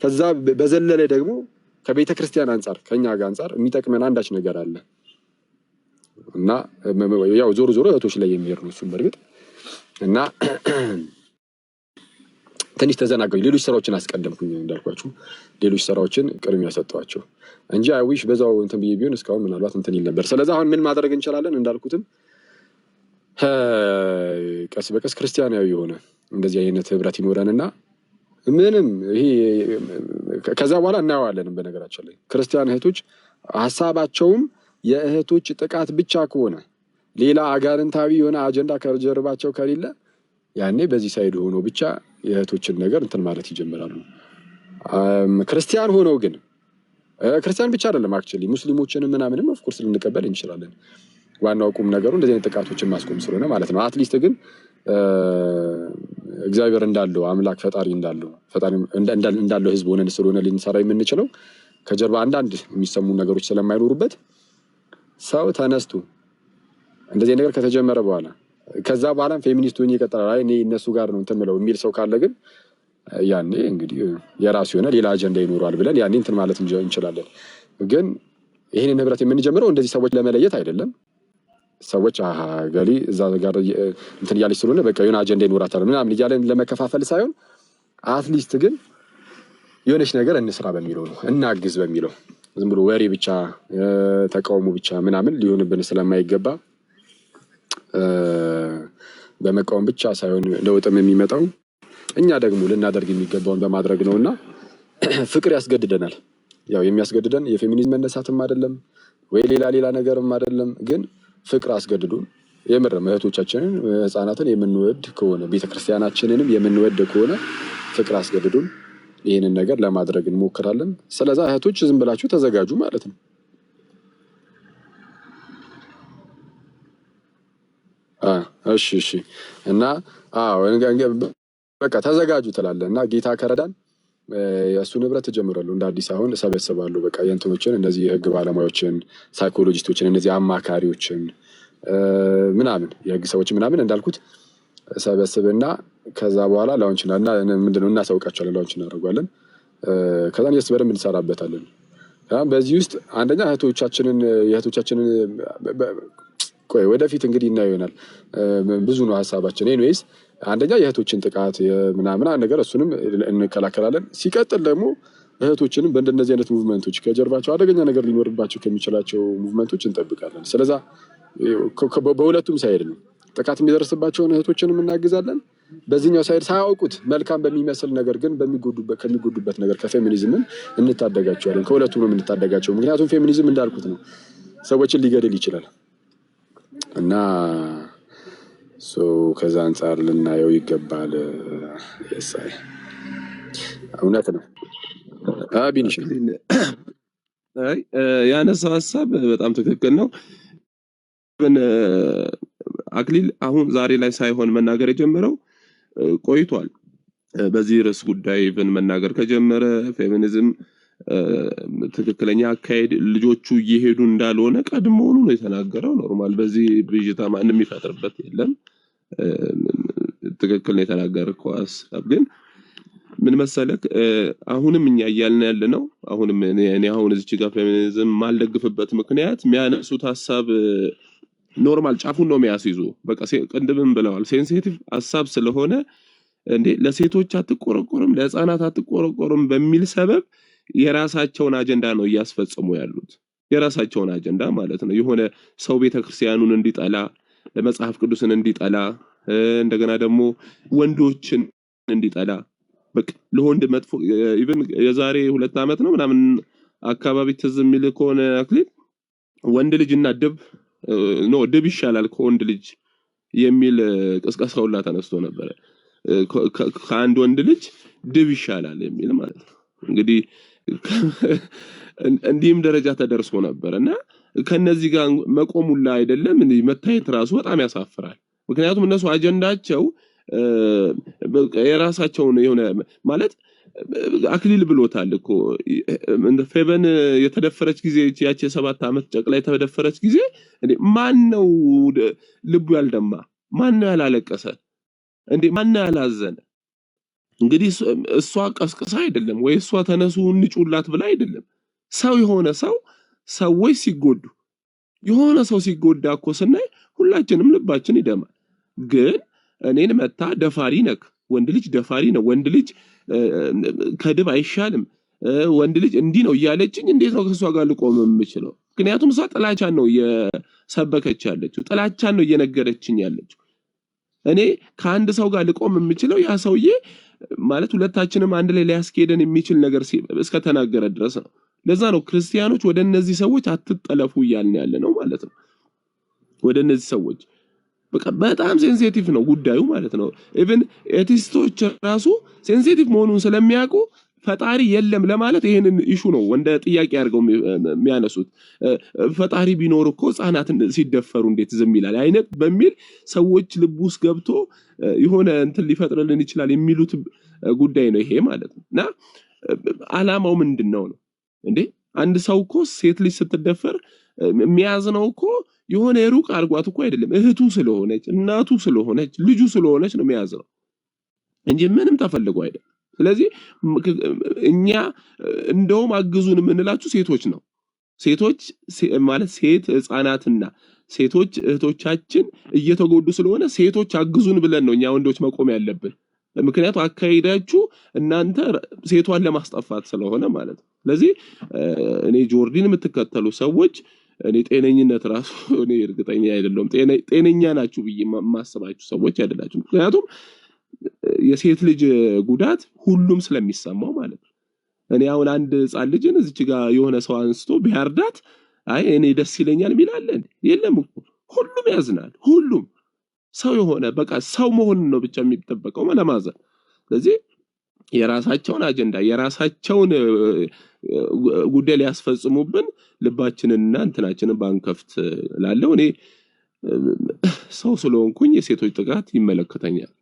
ከዛ በዘለለ ደግሞ ከቤተ ክርስቲያን አንጻር፣ ከኛ ጋር አንጻር የሚጠቅመን አንዳች ነገር አለ እና ያው ዞሮ ዞሮ እህቶች ላይ የሚሄድ ነው እሱም በእርግጥ። እና ትንሽ ተዘናጋኝ፣ ሌሎች ስራዎችን አስቀደምኩኝ። እንዳልኳችሁ ሌሎች ስራዎችን ቅድሚያ ሰጠኋቸው እንጂ I wish በዛው እንትን ብዬ ቢሆን እስካሁን ምናልባት እንትን ይል ነበር። ስለዚህ አሁን ምን ማድረግ እንችላለን? እንዳልኩትም ቀስ በቀስ ክርስቲያናዊ የሆነ እንደዚህ አይነት ህብረት ይኖረንና ምንም ይሄ ከዛ በኋላ እናየዋለንም። በነገራችን ላይ ክርስቲያን እህቶች ሀሳባቸውም የእህቶች ጥቃት ብቻ ከሆነ፣ ሌላ አጋንንታዊ የሆነ አጀንዳ ከጀርባቸው ከሌለ፣ ያኔ በዚህ side ሆኖ ብቻ የእህቶችን ነገር እንትን ማለት ይጀምራሉ። ክርስቲያን ሆነው ግን፣ ክርስቲያን ብቻ አይደለም actually፣ ሙስሊሞችንም ምናምንም of course ልንቀበል እንችላለን። ዋናው ቁም ነገሩ እንደዚህ አይነት ጥቃቶችን ማስቆም ስለሆነ ማለት ነው። At least ግን እግዚአብሔር እንዳለው፣ አምላክ ፈጣሪ እንዳለው፣ ፈጣሪ እንዳለው ህዝብ ሆነን ስለሆነ ልንሰራ የምንችለው፣ ከጀርባ አንዳንድ የሚሰሙ ነገሮች ስለማይኖሩበት፣ ሰው ተነስቶ እንደዚህ ነገር ከተጀመረ በኋላ ከዛ በኋላም ፌሚኒስት ሆኜ ይቀጥላል፣ አይ እኔ እነሱ ጋር ነው እንትን ምለው የሚል ሰው ካለ ግን ያኔ እንግዲህ የራሱ የሆነ ሌላ አጀንዳ ይኖረዋል ብለን ያኔ እንትን ማለት እንችላለን። ግን ይህንን ህብረት የምንጀምረው እንደዚህ ሰዎች ለመለየት አይደለም። ሰዎች አሀ ገሊ እዛ ጋር እንትን እያለች ስለሆነ በቃ የሆነ አጀንዳ ይኖራታል ምናምን እያለን ለመከፋፈል ሳይሆን at least ግን የሆነች ነገር እንስራ በሚለው ነው፣ እናግዝ በሚለው። ዝም ብሎ ወሬ ብቻ፣ ተቃውሞ ብቻ ምናምን ሊሆንብን ስለማይገባ፣ በመቃወም ብቻ ሳይሆን ለውጥም የሚመጣው እኛ ደግሞ ልናደርግ የሚገባውን በማድረግ ነው እና ፍቅር ያስገድደናል። ያው የሚያስገድደን የፌሚኒዝም መነሳትም አይደለም ወይ ሌላ ሌላ ነገርም አይደለም፣ ግን ፍቅር አስገድዶን የምርም እህቶቻችንን፣ ህፃናትን የምንወድ ከሆነ፣ ቤተክርስቲያናችንንም የምንወድ ከሆነ ፍቅር አስገድዶን ይህንን ነገር ለማድረግ እንሞክራለን። ስለዛ እህቶች ዝም ብላችሁ ተዘጋጁ ማለት ነው። እሺ። እና አዎ በቃ ተዘጋጁ ትላለህ እና ጌታ ከረዳን የእሱ ንብረት እጀምራለሁ እንደ አዲስ። አሁን እሰበስባለሁ። በቃ የእንትኖችን፣ እነዚህ የህግ ባለሙያዎችን፣ ሳይኮሎጂስቶችን፣ እነዚህ አማካሪዎችን ምናምን፣ የህግ ሰዎች ምናምን እንዳልኩት እሰበስብና ከዛ በኋላ launch እና ምንድነው እናሳውቃቸዋለን፣ launch እናደርጓለን። ከዛን የስ በደንብ እንሰራበታለን። በዚህ ውስጥ አንደኛ እህቶቻችንን የእህቶቻችንን፣ ቆይ ወደፊት እንግዲህ እናየው ይሆናል። ብዙ ነው ሀሳባችን። Anyways አንደኛ የእህቶችን ጥቃት ምናምን ነገር እሱንም እንከላከላለን። ሲቀጥል ደግሞ እህቶችንም በእንደነዚህ አይነት movement ኦች ከጀርባቸው አደገኛ ነገር ሊኖርባቸው ከሚችላቸው movement ኦች እንጠብቃለን። ስለዛ በሁለቱም side ነው፣ ጥቃት የሚደርስባቸውን እህቶችንም እናግዛለን። በዚህኛው side ሳያውቁት መልካም በሚመስል ነገር ግን ከሚጎዱበት ነገር ከፌሚኒዝምም እንታደጋቸዋለን። ከሁለቱም ነው የምንታደጋቸው። ምክንያቱም ፌሚኒዝም እንዳልኩት ነው፣ ሰዎችን ሊገድል ይችላል እና ከዛ አንጻር ልናየው ይገባል። የሳይ እውነት ነው ቢኒሽ። አይ ያነሳው ሀሳብ በጣም ትክክል ነው። አክሊል አሁን ዛሬ ላይ ሳይሆን መናገር የጀመረው ቆይቷል። በዚህ ርዕስ ጉዳይ even መናገር ከጀመረ፣ ፌሚኒዝም ትክክለኛ አካሄድ ልጆቹ እየሄዱ እንዳልሆነ ቀድሞውኑ ነው የተናገረው። Normal፣ በዚህ ብዥታ ማንም የሚፈጥርበት የለም። ትክክል ነው የተናገርከው ሀሳብ። ግን ምን መሰለክ፣ አሁንም እኛ እያልን ያለ ነው። አሁንም እኔ አሁን እዚች ጋር ፌሚኒዝም ማልደግፍበት ምክንያት የሚያነሱት ሀሳብ normal ጫፉን ነው የሚያስይዙ። በቃ ቅድምም ብለዋል፣ sensitive ሀሳብ ስለሆነ እንዴ ለሴቶች አትቆረቆርም፣ ለህፃናት አትቆረቆርም በሚል ሰበብ የራሳቸውን አጀንዳ ነው እያስፈጸሙ ያሉት። የራሳቸውን አጀንዳ ማለት ነው። የሆነ ሰው ቤተክርስቲያኑን እንዲጠላ፣ መጽሐፍ ቅዱስን እንዲጠላ፣ እንደገና ደግሞ ወንዶችን እንዲጠላ፣ በቃ ለወንድ መጥፎ። Even የዛሬ 2 ዓመት ነው ምናምን አካባቢ ትዝ የሚል ከሆነ አክሊል፣ ወንድ ልጅ እና ድብ፣ no ድብ ይሻላል ከወንድ ልጅ የሚል ቅስቀሳ ሁላ ተነስቶ ነበረ። ከአንድ ወንድ ልጅ ድብ ይሻላል የሚል ማለት ነው። እንግዲህ እንዲህም ደረጃ ተደርሶ ነበር እና ከነዚህ ጋር መቆሙላ አይደለም እንዲህ መታየት ራሱ በጣም ያሳፍራል። ምክንያቱም እነሱ አጀንዳቸው በቃ የራሳቸውን የሆነ ማለት አክሊል ብሎታል እኮ፣ እንደ ፌቨን የተደፈረች ጊዜ፣ ያቺ የ7 ዓመት ጨቅላ የተደፈረች ጊዜ እንዴ ማን ነው ልቡ ያልደማ? ማን ነው ያላለቀሰ? እንዴ ማን ነው ያላዘነ? እንግዲህ እሷ ቀስቅሳ አይደለም ወይ እሷ ተነሱ እንጩላት ብላ አይደለም። ሰው የሆነ ሰው ሰዎች ሲጎዱ የሆነ ሰው ሲጎዳ እኮ ስናይ ሁላችንም ልባችን ይደማል። ግን እኔን መታ ደፋሪ ነክ፣ ወንድ ልጅ ደፋሪ ነው፣ ወንድ ልጅ ከድብ አይሻልም፣ ወንድ ልጅ እንዲህ ነው እያለችኝ እንዴት ነው ከእሷ ጋር ልቆም የምችለው? ምክንያቱም እሷ ጥላቻን ነው እየሰበከች ያለችው፣ ጥላቻን ነው እየነገረችኝ ያለችው። እኔ ከአንድ ሰው ጋር ልቆም የምችለው ያ ሰውዬ ማለት ሁለታችንም አንድ ላይ ሊያስኬደን የሚችል ነገር እስከተናገረ ድረስ ነው። ለዛ ነው ክርስቲያኖች ወደ እነዚህ ሰዎች አትጠለፉ እያልን ያለ ነው ማለት ነው። ወደ እነዚህ ሰዎች በቃ በጣም sensitive ነው ጉዳዩ ማለት ነው። Even atheist ኦች ራሱ sensitive መሆኑን ስለሚያውቁ ፈጣሪ የለም ለማለት ይሄንን issue ነው እንደ ጥያቄ አድርገው የሚያነሱት። ፈጣሪ ቢኖር እኮ ህጻናት ሲደፈሩ እንዴት ዝም ይላል አይነት በሚል ሰዎች ልብ ውስጥ ገብቶ የሆነ እንትን ሊፈጥርልን ይችላል የሚሉት ጉዳይ ነው ይሄ ማለት ነው። እና አላማው ምንድን ነው ነው እንዴ? አንድ ሰው እኮ ሴት ልጅ ስትደፈር የሚያዝነው እኮ የሆነ የሩቅ አድርጓት እኮ አይደለም። እህቱ ስለሆነች፣ እናቱ ስለሆነች፣ ልጁ ስለሆነች ነው የሚያዝነው እንጂ ምንም ተፈልጎ አይደለም። ስለዚህ እኛ እንደውም አግዙን የምንላችሁ ሴቶች ነው። ሴቶች ማለት ሴት ህፃናትና ሴቶች እህቶቻችን እየተጎዱ ስለሆነ ሴቶች አግዙን ብለን ነው እኛ ወንዶች መቆም ያለብን። ምክንያቱም አካሄዳችሁ እናንተ ሴቷን ለማስጠፋት ስለሆነ ማለት ነው። ስለዚህ እኔ ጆርዲን የምትከተሉ ሰዎች እኔ ጤነኝነት ራሱ እኔ እርግጠኛ አይደለሁም። ጤነኛ ናችሁ ብዬ የማስባችሁ ሰዎች አይደላችሁ። ምክንያቱም የሴት ልጅ ጉዳት ሁሉም ስለሚሰማው ማለት ነው። እኔ አሁን አንድ ህፃን ልጅን እዚች ጋር የሆነ ሰው አንስቶ ቢያርዳት አይ እኔ ደስ ይለኛል የሚል አለ እንዴ? የለም እኮ። ሁሉም ያዝናል። ሁሉም ሰው የሆነ በቃ ሰው መሆን ነው ብቻ የሚጠበቀው ለማዘን። ስለዚህ የራሳቸውን አጀንዳ የራሳቸውን ጉዳይ ሊያስፈጽሙብን ልባችንንና እንትናችንን ባንከፍት እላለሁ። እኔ ሰው ስለሆንኩኝ የሴቶች ጥቃት ይመለከተኛል።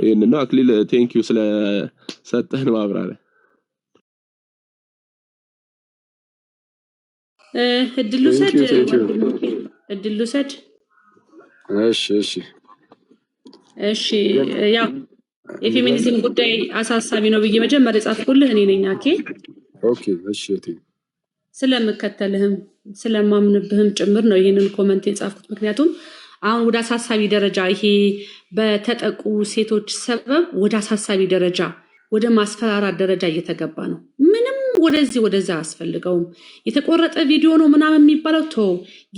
ይህን ነው። አክሊል thank you ስለሰጠህን ማብራሪያ። እድል ልውሰድ thank you thank you። ወንድሞቼ፣ እድል ልውሰድ። እሺ እሺ። እሺ ግን ያው የፌሚኒዝም ጉዳይ አሳሳቢ ነው ብዬ መጀመሪያ የጻፍኩልህ እኔ ነኝ። አኬ Okay እሺ እህቴ። ስለምከተልህም ስለማምንብህም ጭምር ነው ይህንን comment የጻፍኩት። ምክንያቱም አሁን ወደ አሳሳቢ ደረጃ ይሄ በተጠቁ ሴቶች ሰበብ ወደ አሳሳቢ ደረጃ ወደ ማስፈራራት ደረጃ እየተገባ ነው። ምንም ወደዚህ ወደዛ አያስፈልገውም። የተቆረጠ ቪዲዮ ነው ምናምን የሚባለው ቶ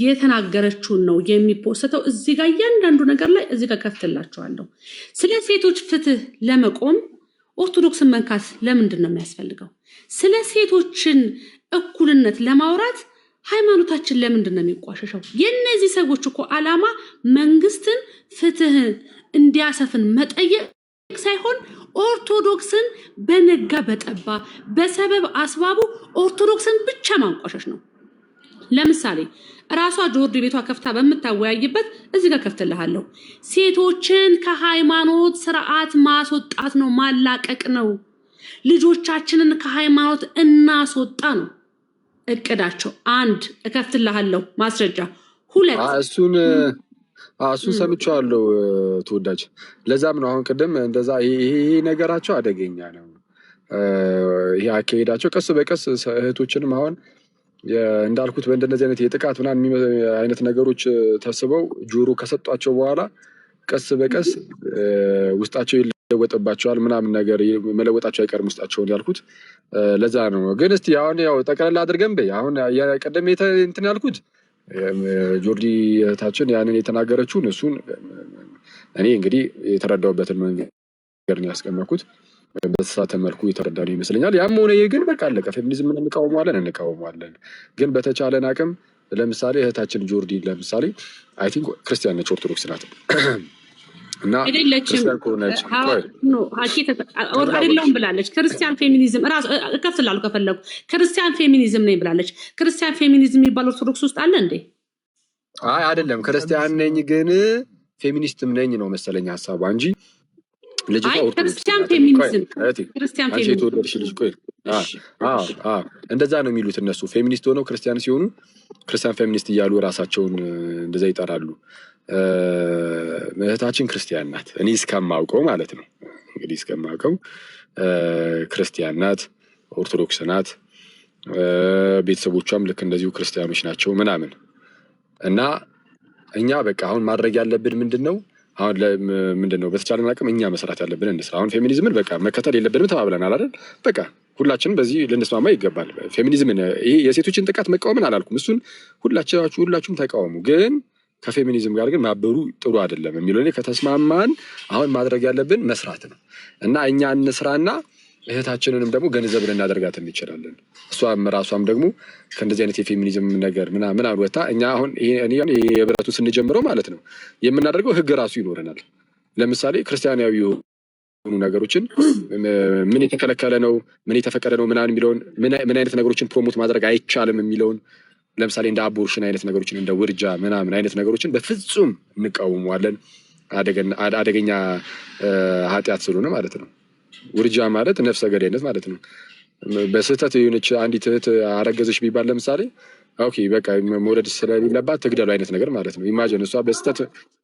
የተናገረችውን ነው የሚፖሰተው። እዚህ ጋር እያንዳንዱ ነገር ላይ እዚህ ጋር ከፍትላችኋለሁ። ስለ ሴቶች ፍትህ ለመቆም ኦርቶዶክስን መንካት ለምንድን ነው የሚያስፈልገው? ስለ ሴቶችን እኩልነት ለማውራት ሃይማኖታችን ለምንድን ነው የሚቋሸሸው? የእነዚህ ሰዎች እኮ ዓላማ መንግስትን ፍትህን እንዲያሰፍን መጠየቅ ሳይሆን ኦርቶዶክስን በነጋ በጠባ በሰበብ አስባቡ ኦርቶዶክስን ብቻ ማንቋሸሽ ነው። ለምሳሌ እራሷ ጆርዲ ቤቷ ከፍታ በምታወያይበት እዚህ ጋር ከፍትልሃለሁ። ሴቶችን ከሃይማኖት ስርዓት ማስወጣት ነው፣ ማላቀቅ ነው። ልጆቻችንን ከሃይማኖት እናስወጣ ነው እቅዳቸው። አንድ እከፍትልሃለሁ ማስረጃ። ሁለት እሱን እሱን ሰምቼዋለሁ ተወዳጅ። ለዛም ነው አሁን ቅድም እንደዛ ይሄ ነገራቸው አደገኛ ነው። ይሄ አካሄዳቸው ቀስ በቀስ እህቶችንም አሁን እንዳልኩት በእንደነዚህ አይነት የጥቃት ምናምን አይነት ነገሮች ተስበው ጆሮ ከሰጧቸው በኋላ ቀስ በቀስ ውስጣቸው ይለወጥባቸዋል ምናምን ነገር መለወጣቸው አይቀርም ውስጣቸውን ያልኩት ለዛ ነው። ግን እስቲ አሁን ያው ጠቅለል አድርገን በይ አሁን ቅድም እንትን ያልኩት ጆርዲ እህታችን ያንን የተናገረችውን እሱን እኔ እንግዲህ የተረዳሁበትን መንገድ ነው ያስቀመጥኩት። በተሳሳተ መልኩ የተረዳነው ይመስለኛል። ያም ሆነ ይህ ግን በቃ አለቀ። ፌሚኒዝምን እንቃወመዋለን እንቃወመዋለን። ግን በተቻለን አቅም ለምሳሌ እህታችን ጆርዲ ለምሳሌ I think ክርስቲያን ነች፣ ኦርቶዶክስ ናት እና አይደለችም። ክርስቲያን ከሆነች ቆይ አይደለሁም ብላለች። ክርስቲያን ፌሚኒዝም እራሱ እከፍትላለሁ ከፈለጉ ክርስቲያን ፌሚኒዝም ነኝ ብላለች። ክርስቲያን ፌሚኒዝም የሚባል ኦርቶዶክስ ውስጥ አለ እንዴ? አይ አይደለም፣ ክርስቲያን ነኝ ግን ፌሚኒስትም ነኝ ነው መሰለኝ ሀሳቧ እንጂ ልጅቷ አይ ኦርቶዶክስ ክርስቲያን ናት። ቆይ ፌሚኒዝም እህቴ፣ ክርስቲያን አንቺ ፌሚኒዝም የተወደድሽ ልጅ ቆይ፣ እሺ እሺ እንደዛ ነው የሚሉት እነሱ ፌሚኒስት ሆነው ክርስቲያን ሲሆኑ ክርስቲያን ፌሚኒስት እያሉ ራሳቸውን እንደዛ ይጠራሉ። እህታችን ክርስቲያን ናት፣ እኔ እስከማውቀው ማለት ነው። እንግዲህ እስከማውቀው ክርስቲያን ናት፣ ኦርቶዶክስ ናት። ቤተሰቦቿም ልክ እንደዚሁ ክርስቲያኖች ናቸው ምናምን። እና እኛ በቃ አሁን ማድረግ ያለብን ምንድን ነው? አሁን ምንድን ነው በተቻለን አቅም እኛ መስራት ያለብን እንስራ። አሁን ፌሚኒዝምን በቃ መከተል የለብንም ተባብለናል አይደል? በቃ ሁላችንም በዚህ ልንስማማ ይገባል። ፌሚኒዝምን፣ ይሄ የሴቶችን ጥቃት መቃወምን አላልኩም። እሱን ሁላችሁም ተቃወሙ። ግን ከፌሚኒዝም ጋር ግን ማበሩ ጥሩ አይደለም የሚለው ላይ ከተስማማን አሁን ማድረግ ያለብን መስራት ነው። እና እኛ እንስራና እህታችንንም ደግሞ ገንዘብ ልናደርጋት እንችላለን። እሷም ራሷም ደግሞ ከእንደዚህ አይነት የፌሚኒዝም ነገር ምናምን ወጥታ እኛ አሁን እኔ ይሄ ህብረቱን ስንጀምረው ማለት ነው የምናደርገው ህግ ራሱ ይኖረናል። ለምሳሌ ክርስቲያናዊ የሆኑ ነገሮችን ምን የተከለከለ ነው፣ ምን የተፈቀደ ነው ምናምን የሚለውን፣ ምን አይነት ነገሮችን promote ማድረግ አይቻልም የሚለውን፣ ለምሳሌ እንደ abortion አይነት ነገሮችን፣ እንደ ውርጃ ምናምን አይነት ነገሮችን በፍጹም እንቃወመዋለን። አደገኛ ኃጢአት ስለሆነ ማለት ነው። ውርጃ ማለት ነፍሰ ገዳይነት ማለት ነው። በስህተት የሆነች አንዲት እህት አረገዘች ቢባል ለምሳሌ okay በቃ መውለድ ስለሌለባት ትግደሉ አይነት ነገር ማለት ነው። Imagine እሷ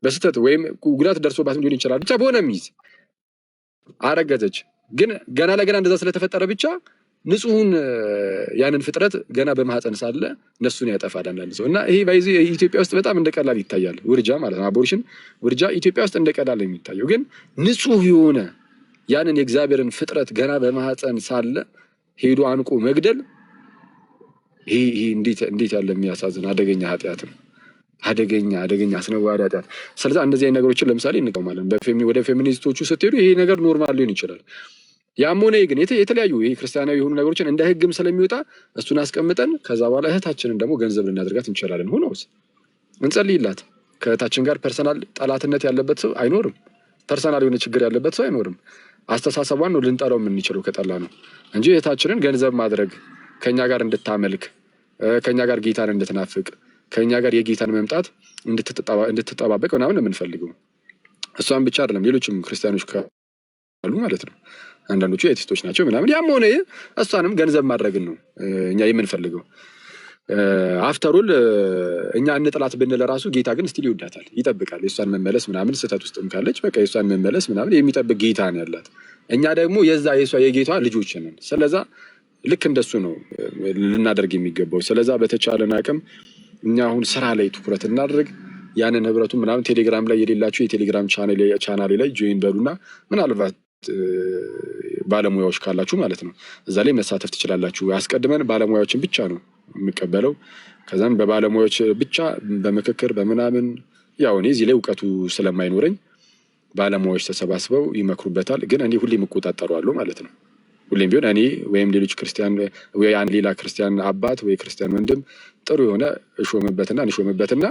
በስህተት ወይም ጉዳት ደርሶባትም ሊሆን ይችላል። ብቻ በሆነ ሚዝ አረገዘች። ግን ገና ለገና እንደዛ ስለተፈጠረ ብቻ ንጹሑን ያንን ፍጥረት ገና በማህፀን ሳለ ነፍሱን ያጠፋል አንዳንድ ሰው። እና ይሄ by the way ኢትዮጵያ ውስጥ በጣም እንደ ቀላል ይታያል። ውርጃ ማለት ነው። Abortion፣ ውርጃ ኢትዮጵያ ውስጥ እንደ ቀላል የሚታየው፣ ግን ንጹህ የሆነ ያንን የእግዚአብሔርን ፍጥረት ገና በማህፀን ሳለ ሄዶ አንቆ መግደል ይሄ እንዴት ያለ የሚያሳዝን አደገኛ ኃጢአት ነው። አደገኛ አደገኛ አስነዋሪ ኃጢአት። ስለዚህ እንደዚህ አይነት ነገሮችን ለምሳሌ እንቃወማለን። ወደ ፌሚኒስቶቹ ስትሄዱ ይሄ ነገር normal ሊሆን ይችላል። ያም ሆነ ግን የተለያዩ ይሄ ክርስቲያናዊ የሆኑ ነገሮችን እንደ ህግም ስለሚወጣ እሱን አስቀምጠን ከዛ በኋላ እህታችንን ደግሞ ገንዘብ ልናደርጋት እንችላለን። ሆኖስ እንጸልይላት። ከእህታችን ጋር personal ጠላትነት ያለበት ሰው አይኖርም። Personal የሆነ ችግር ያለበት ሰው አይኖርም። አስተሳሰቧን ነው ልንጠላው የምንችለው ከጠላ ነው እንጂ እህታችንን ገንዘብ ማድረግ፣ ከኛ ጋር እንድታመልክ፣ ከኛ ጋር ጌታን እንድትናፍቅ፣ ከኛ ጋር የጌታን መምጣት እንድትጠባበቅ ምናምን የምንፈልገው። እሷን ብቻ አይደለም፣ ሌሎችም ክርስቲያኖች ካሉ ማለት ነው። አንዳንዶቹ atheist ኦች ናቸው ምናምን። ያም ሆነ እሷንም ገንዘብ ማድረግን ነው እኛ የምንፈልገው። After all እኛ እንጥላት ብንል ራሱ ጌታ ግን still ይወዳታል፣ ይጠብቃል። የእሷን መመለስ ምናምን፣ ስህተት ውስጥም ካለች በቃ የእሷን መመለስ ምናምን የሚጠብቅ ጌታ ነው ያላት። እኛ ደግሞ የዛ የእሷ የጌቷ ልጆች ነን። ስለዛ ልክ እንደሱ ነው ልናደርግ የሚገባው። ስለዛ በተቻለን አቅም እኛ አሁን ስራ ላይ ትኩረት እናድርግ። ያንን ህብረቱ ምናምን ቴሌግራም ላይ የሌላችሁ የቴሌግራም ቻናሌ ላይ join በሉና ምናልባት ባለሙያዎች ካላችሁ ማለት ነው እዛ ላይ መሳተፍ ትችላላችሁ። አስቀድመን ባለሙያዎችን ብቻ ነው የምቀበለው። ከዛም በባለሙያዎች ብቻ በምክክር በምናምን፣ ያው እኔ እዚህ ላይ እውቀቱ ስለማይኖረኝ ባለሙያዎች ተሰባስበው ይመክሩበታል። ግን እኔ ሁሌም እቆጣጠረዋለሁ ማለት ነው። ሁሌም ቢሆን እኔ ወይም ሌሎች ክርስቲያን ወይ አንድ ሌላ ክርስቲያን አባት ወይ ክርስቲያን ወንድም ጥሩ የሆነ እሾምበትና እንሾምበትና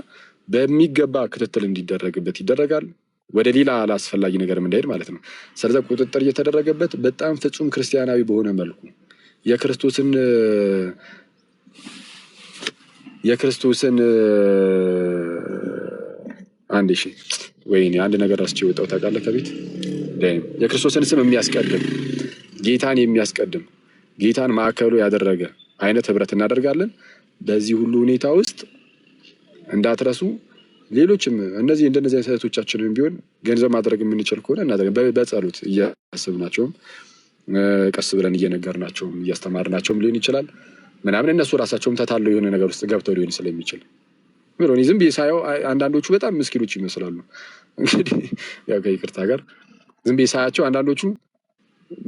በሚገባ ክትትል እንዲደረግበት ይደረጋል። ወደ ሌላ አላስፈላጊ ነገርም እንዳይሄድ ማለት ነው። ስለዚ ቁጥጥር እየተደረገበት በጣም ፍጹም ክርስቲያናዊ በሆነ መልኩ የክርስቶስን አንድ ሺ ወይኔ አንድ ነገር ረስቼ ወጣሁ ታውቃለህ ከቤት። የክርስቶስን ስም የሚያስቀድም፣ ጌታን የሚያስቀድም፣ ጌታን ማዕከሉ ያደረገ አይነት ህብረት እናደርጋለን። በዚህ ሁሉ ሁኔታ ውስጥ እንዳትረሱ ሌሎችም እነዚህ እንደነዚህ አይነት እህቶቻችንን ቢሆን ገንዘብ ማድረግ የምንችል ከሆነ እናደርግ። በጸሎት እያሰብናቸውም፣ ቀስ ብለን እየነገርናቸውም፣ እያስተማርናቸውም ሊሆን ይችላል ምናምን። እነሱ ራሳቸውም ተታለው የሆነ ነገር ውስጥ ገብተው ሊሆን ስለሚችል ብሎ እኔ ዝም ብዬ ሳየው አንዳንዶቹ በጣም ምስኪኖች ይመስላሉ። እንግዲህ ያው ከይቅርታ ጋር ዝም ብዬ ሳያቸው አንዳንዶቹ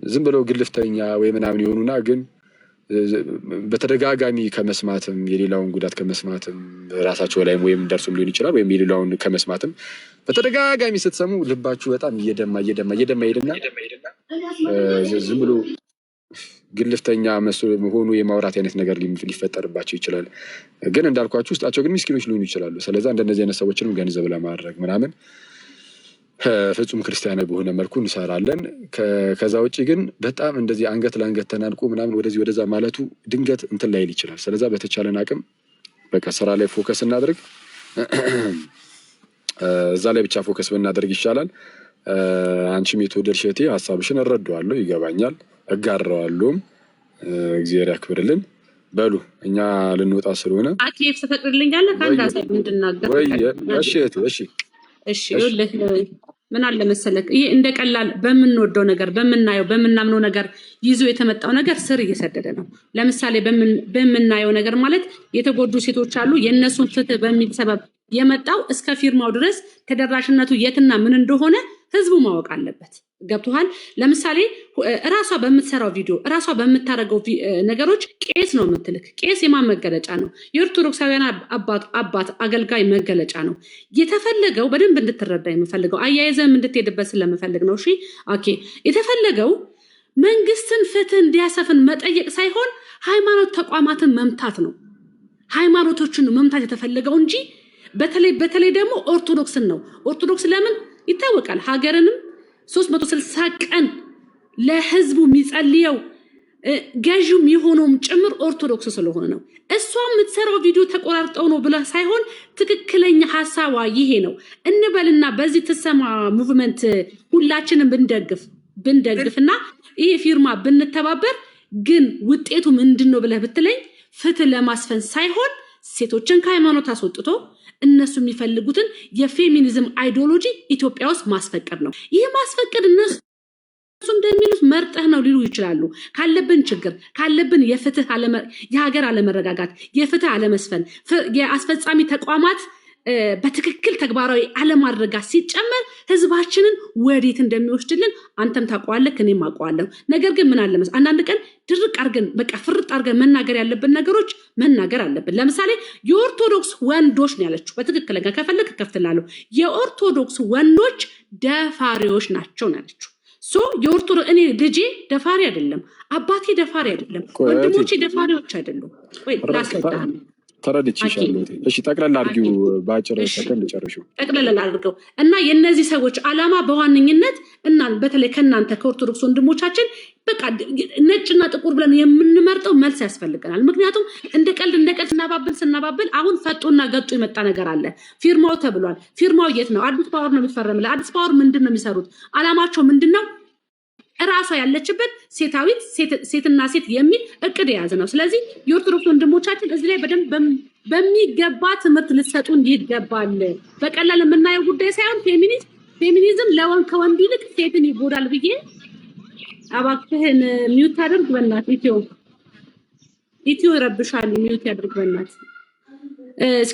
ዝም ብለው ግልፍተኛ ወይ ምናምን የሆኑና ግን በተደጋጋሚ ከመስማትም፣ የሌላውን ጉዳት ከመስማትም፣ ራሳቸው ላይም ወይም ደርሶም ሊሆን ይችላል፣ ወይም የሌላውን ከመስማትም በተደጋጋሚ ስትሰሙ ልባችሁ በጣም እየደማ እየደማ እየደማ ሄድና ዝም ብሎ ግልፍተኛ መስሎ መሆኑ የማውራት አይነት ነገር ሊፈጠርባቸው ይችላል። ግን እንዳልኳችሁ ውስጣቸው ግን ምስኪኖች ሊሆኑ ይችላሉ። ስለዛ እንደነዚህ አይነት ሰዎችንም ገንዘብ ለማድረግ ምናምን ፍጹም ክርስቲያናዊ በሆነ መልኩ እንሰራለን። ከዛ ውጭ ግን በጣም እንደዚህ አንገት ለአንገት ተናንቆ ምናምን ወደዚህ ወደዛ ማለቱ ድንገት እንትን ላይል ይችላል። ስለዛ በተቻለን አቅም በቃ ስራ ላይ focus እናድርግ። እዛ ላይ ብቻ focus ብናደርግ ይሻላል። አንቺም የተወደድሽ እህቴ ሀሳብሽን እረዳዋለሁ፣ ይገባኛል፣ እጋራዋለሁም። እግዚአብሔር ያክብርልን። በሉ እኛ ልንወጣ ስለሆነ አኬፍ ትፈቅድልኛለህ? ከአንድ ሀሳብ እንድናገር ወይ ፈቃድ። እሺ እህቴ፣ እሺ። እሺ። እሺ። ይኸውልህ ምን አለ መሰለህ፣ ይሄ እንደ ቀላል በምንወደው ነገር፣ በምናየው፣ በምናምነው ነገር ይዞ የተመጣው ነገር ስር እየሰደደ ነው። ለምሳሌ በምናየው ነገር ማለት የተጎዱ ሴቶች አሉ። የእነሱን ፍትህ በሚል ሰበብ የመጣው እስከ ፊርማው ድረስ ተደራሽነቱ የትና ምን እንደሆነ ህዝቡ ማወቅ አለበት። ገብቶሃል? ለምሳሌ እራሷ በምትሰራው ቪዲዮ፣ እራሷ በምታደርገው ነገሮች ቄስ ነው የምትልክ። ቄስ የማን መገለጫ ነው? የኦርቶዶክሳውያን አባት አገልጋይ መገለጫ ነው። የተፈለገው በደንብ እንድትረዳ የምፈልገው፣ አያይዘም እንድትሄድበት ስለምፈልግ ነው። እሺ okay። የተፈለገው መንግስትን ፍትህ እንዲያሰፍን መጠየቅ ሳይሆን ሃይማኖት ተቋማትን መምታት ነው። ሃይማኖቶችን መምታት የተፈለገው እንጂ በተለይ በተለይ ደግሞ ኦርቶዶክስን ነው። ኦርቶዶክስ ለምን ይታወቃል? ሀገርንም 360 ቀን ለህዝቡ የሚጸልየው፣ ገዢውም የሆነውም ጭምር ኦርቶዶክስ ስለሆነ ነው። እሷ የምትሰራው ቪዲዮ ተቆራርጠው ነው ብለህ ሳይሆን ትክክለኛ ሀሳቧ ይሄ ነው እንበልና በዚህ ትሰማ movement ሁላችንም ብንደግፍና ይሄ ፊርማ ብንተባበር ግን ውጤቱ ምንድን ነው ብለህ ብትለኝ፣ ፍትህ ለማስፈን ሳይሆን ሴቶችን ከሃይማኖት አስወጥቶ እነሱ የሚፈልጉትን የ feminism ideology ኢትዮጵያ ውስጥ ማስፈቀድ ነው። ይህ ማስፈቀድ እነሱ እንደሚሉት መርጠህ ነው ሊሉ ይችላሉ። ካለብን ችግር፣ ካለብን የፍትህ የሀገር አለመረጋጋት፣ የፍትህ አለመስፈን፣ የአስፈጻሚ ተቋማት በትክክል ተግባራዊ አለማድረግ ጋር ሲጨመር ህዝባችንን ወዴት እንደሚወስድልን አንተም ታውቀዋለህ፣ እኔም አውቀዋለሁ። ነገር ግን ምን አለ መሰለህ፣ አንዳንድ ቀን ድርቅ አድርገን፣ በቃ ፍርጥ አድርገን መናገር ያለብን ነገሮች መናገር አለብን። ለምሳሌ የኦርቶዶክስ ወንዶች ነው ያለችው። በትክክለኛ ከፈለግ እከፍትልሃለሁ። የኦርቶዶክስ ወንዶች ደፋሪዎች ናቸው ነው ያለችው። So የኦርቶዶክስ፣ እኔ ልጄ ደፋሪ አይደለም፣ አባቴ ደፋሪ አይደለም፣ ቆይ እህቴ፣ ወንድሞቼ ደፋሪዎች አይደሉም። ወይ ላስረዳህ። ተረድቼሻለሁ እህቴ። እሺ ጠቅለል አድርጊው፣ በአጭር ሰከንድ ጨርሺው። ጠቅለል አድርገው እና የእነዚህ ሰዎች ዓላማ በዋነኝነት እና በተለይ ከእናንተ ከኦርቶዶክስ ወንድሞቻችን በቃ ነጭና ጥቁር ብለን የምንመርጠው መልስ ያስፈልገናል። ምክንያቱም እንደ ቀልድ እንደ ቀልድ ስናባብል ስናባብል አሁን ፈጦና ገጦ የመጣ ነገር አለ። ፊርማው ተብሏል። ፊርማው የት ነው? አዲስ ፓወር ነው የሚፈረምልህ። አዲስ ፓወር ምንድን ነው የሚሰሩት? ዓላማቸው ምንድን ነው? እራሷ ያለችበት ሴታዊት፣ ሴትና ሴት የሚል እቅድ የያዘ ነው። ስለዚህ የኦርቶዶክስ ወንድሞቻችን እዚህ ላይ በደንብ በሚገባ ትምህርት ልትሰጡን ይገባል። በቀላል የምናየው ጉዳይ ሳይሆን ፌሚኒዝም ከወንድ ይልቅ ሴትን ይጎዳል ብዬ፣ እባክህን mute አድርግ በእናትህ። ኢትዮ፣ ኢትዮ ይረብሻል። Mute ያድርግ በእናትህ።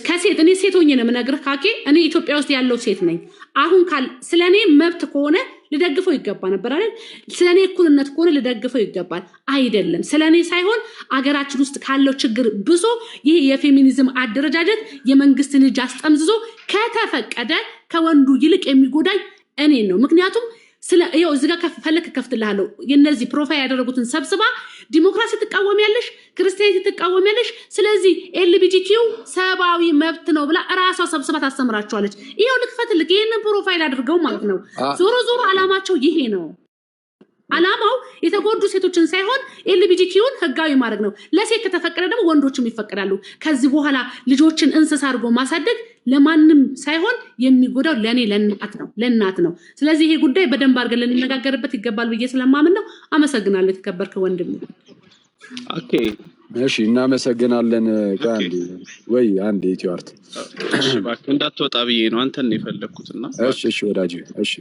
ከሴት እኔ ሴት ሆኜ ነው የምነግርህ ካኬ፣ እኔ ኢትዮጵያ ውስጥ ያለው ሴት ነኝ። አሁን ካል ስለ እኔ መብት ከሆነ ልደግፈው ይገባ ነበር አይደል? ስለ እኔ እኩልነት ከሆነ ልደግፈው ይገባል። አይደለም፣ ስለ እኔ ሳይሆን አገራችን ውስጥ ካለው ችግር ብሶ ይህ የፌሚኒዝም አደረጃጀት የመንግስትን እጅ አስጠምዝዞ ከተፈቀደ ከወንዱ ይልቅ የሚጎዳኝ እኔን ነው። ምክንያቱም ስለ ይኸው እዚህ ጋር ከፈለክ እከፍትልሃለሁ። የነዚህ profile ያደረጉትን ሰብስባ ዲሞክራሲ ትቃወሚያለሽ፣ Christianity ትቃወሚያለሽ። ስለዚህ LGBTQ ሰብአዊ መብት ነው ብላ እራሷ ሰብስባ ታስተምራቸዋለች። ይኸው ልክፈትልክ፣ ይህንን profile አድርገው ማለት ነው። ዞሮ ዞሮ አላማቸው ይሄ ነው። አላማው የተጎዱ ሴቶችን ሳይሆን LGBTQ ን ህጋዊ ማድረግ ነው። ለሴት ከተፈቀደ ደግሞ ወንዶችም ይፈቀዳሉ። ከዚህ በኋላ ልጆችን እንስሳ አድርጎ ማሳደግ ለማንም ሳይሆን የሚጎዳው ለእኔ ለእናት ነው፣ ለእናት ነው። ስለዚህ ይሄ ጉዳይ በደንብ አድርገን ልንነጋገርበት ይገባል ብዬ ስለማምን ነው። አመሰግናለሁ። የተከበርክ ወንድም። Okay። እሺ እናመሰግናለን። ቆይ አንዴ፣ ወይ አንዴ ኢትዮ አርት። እሺ እባክህ እንዳትወጣ ብዬ ነው፣ አንተን ነው የፈለግኩት እና እሺ ወዳጅ፣ እሺ፣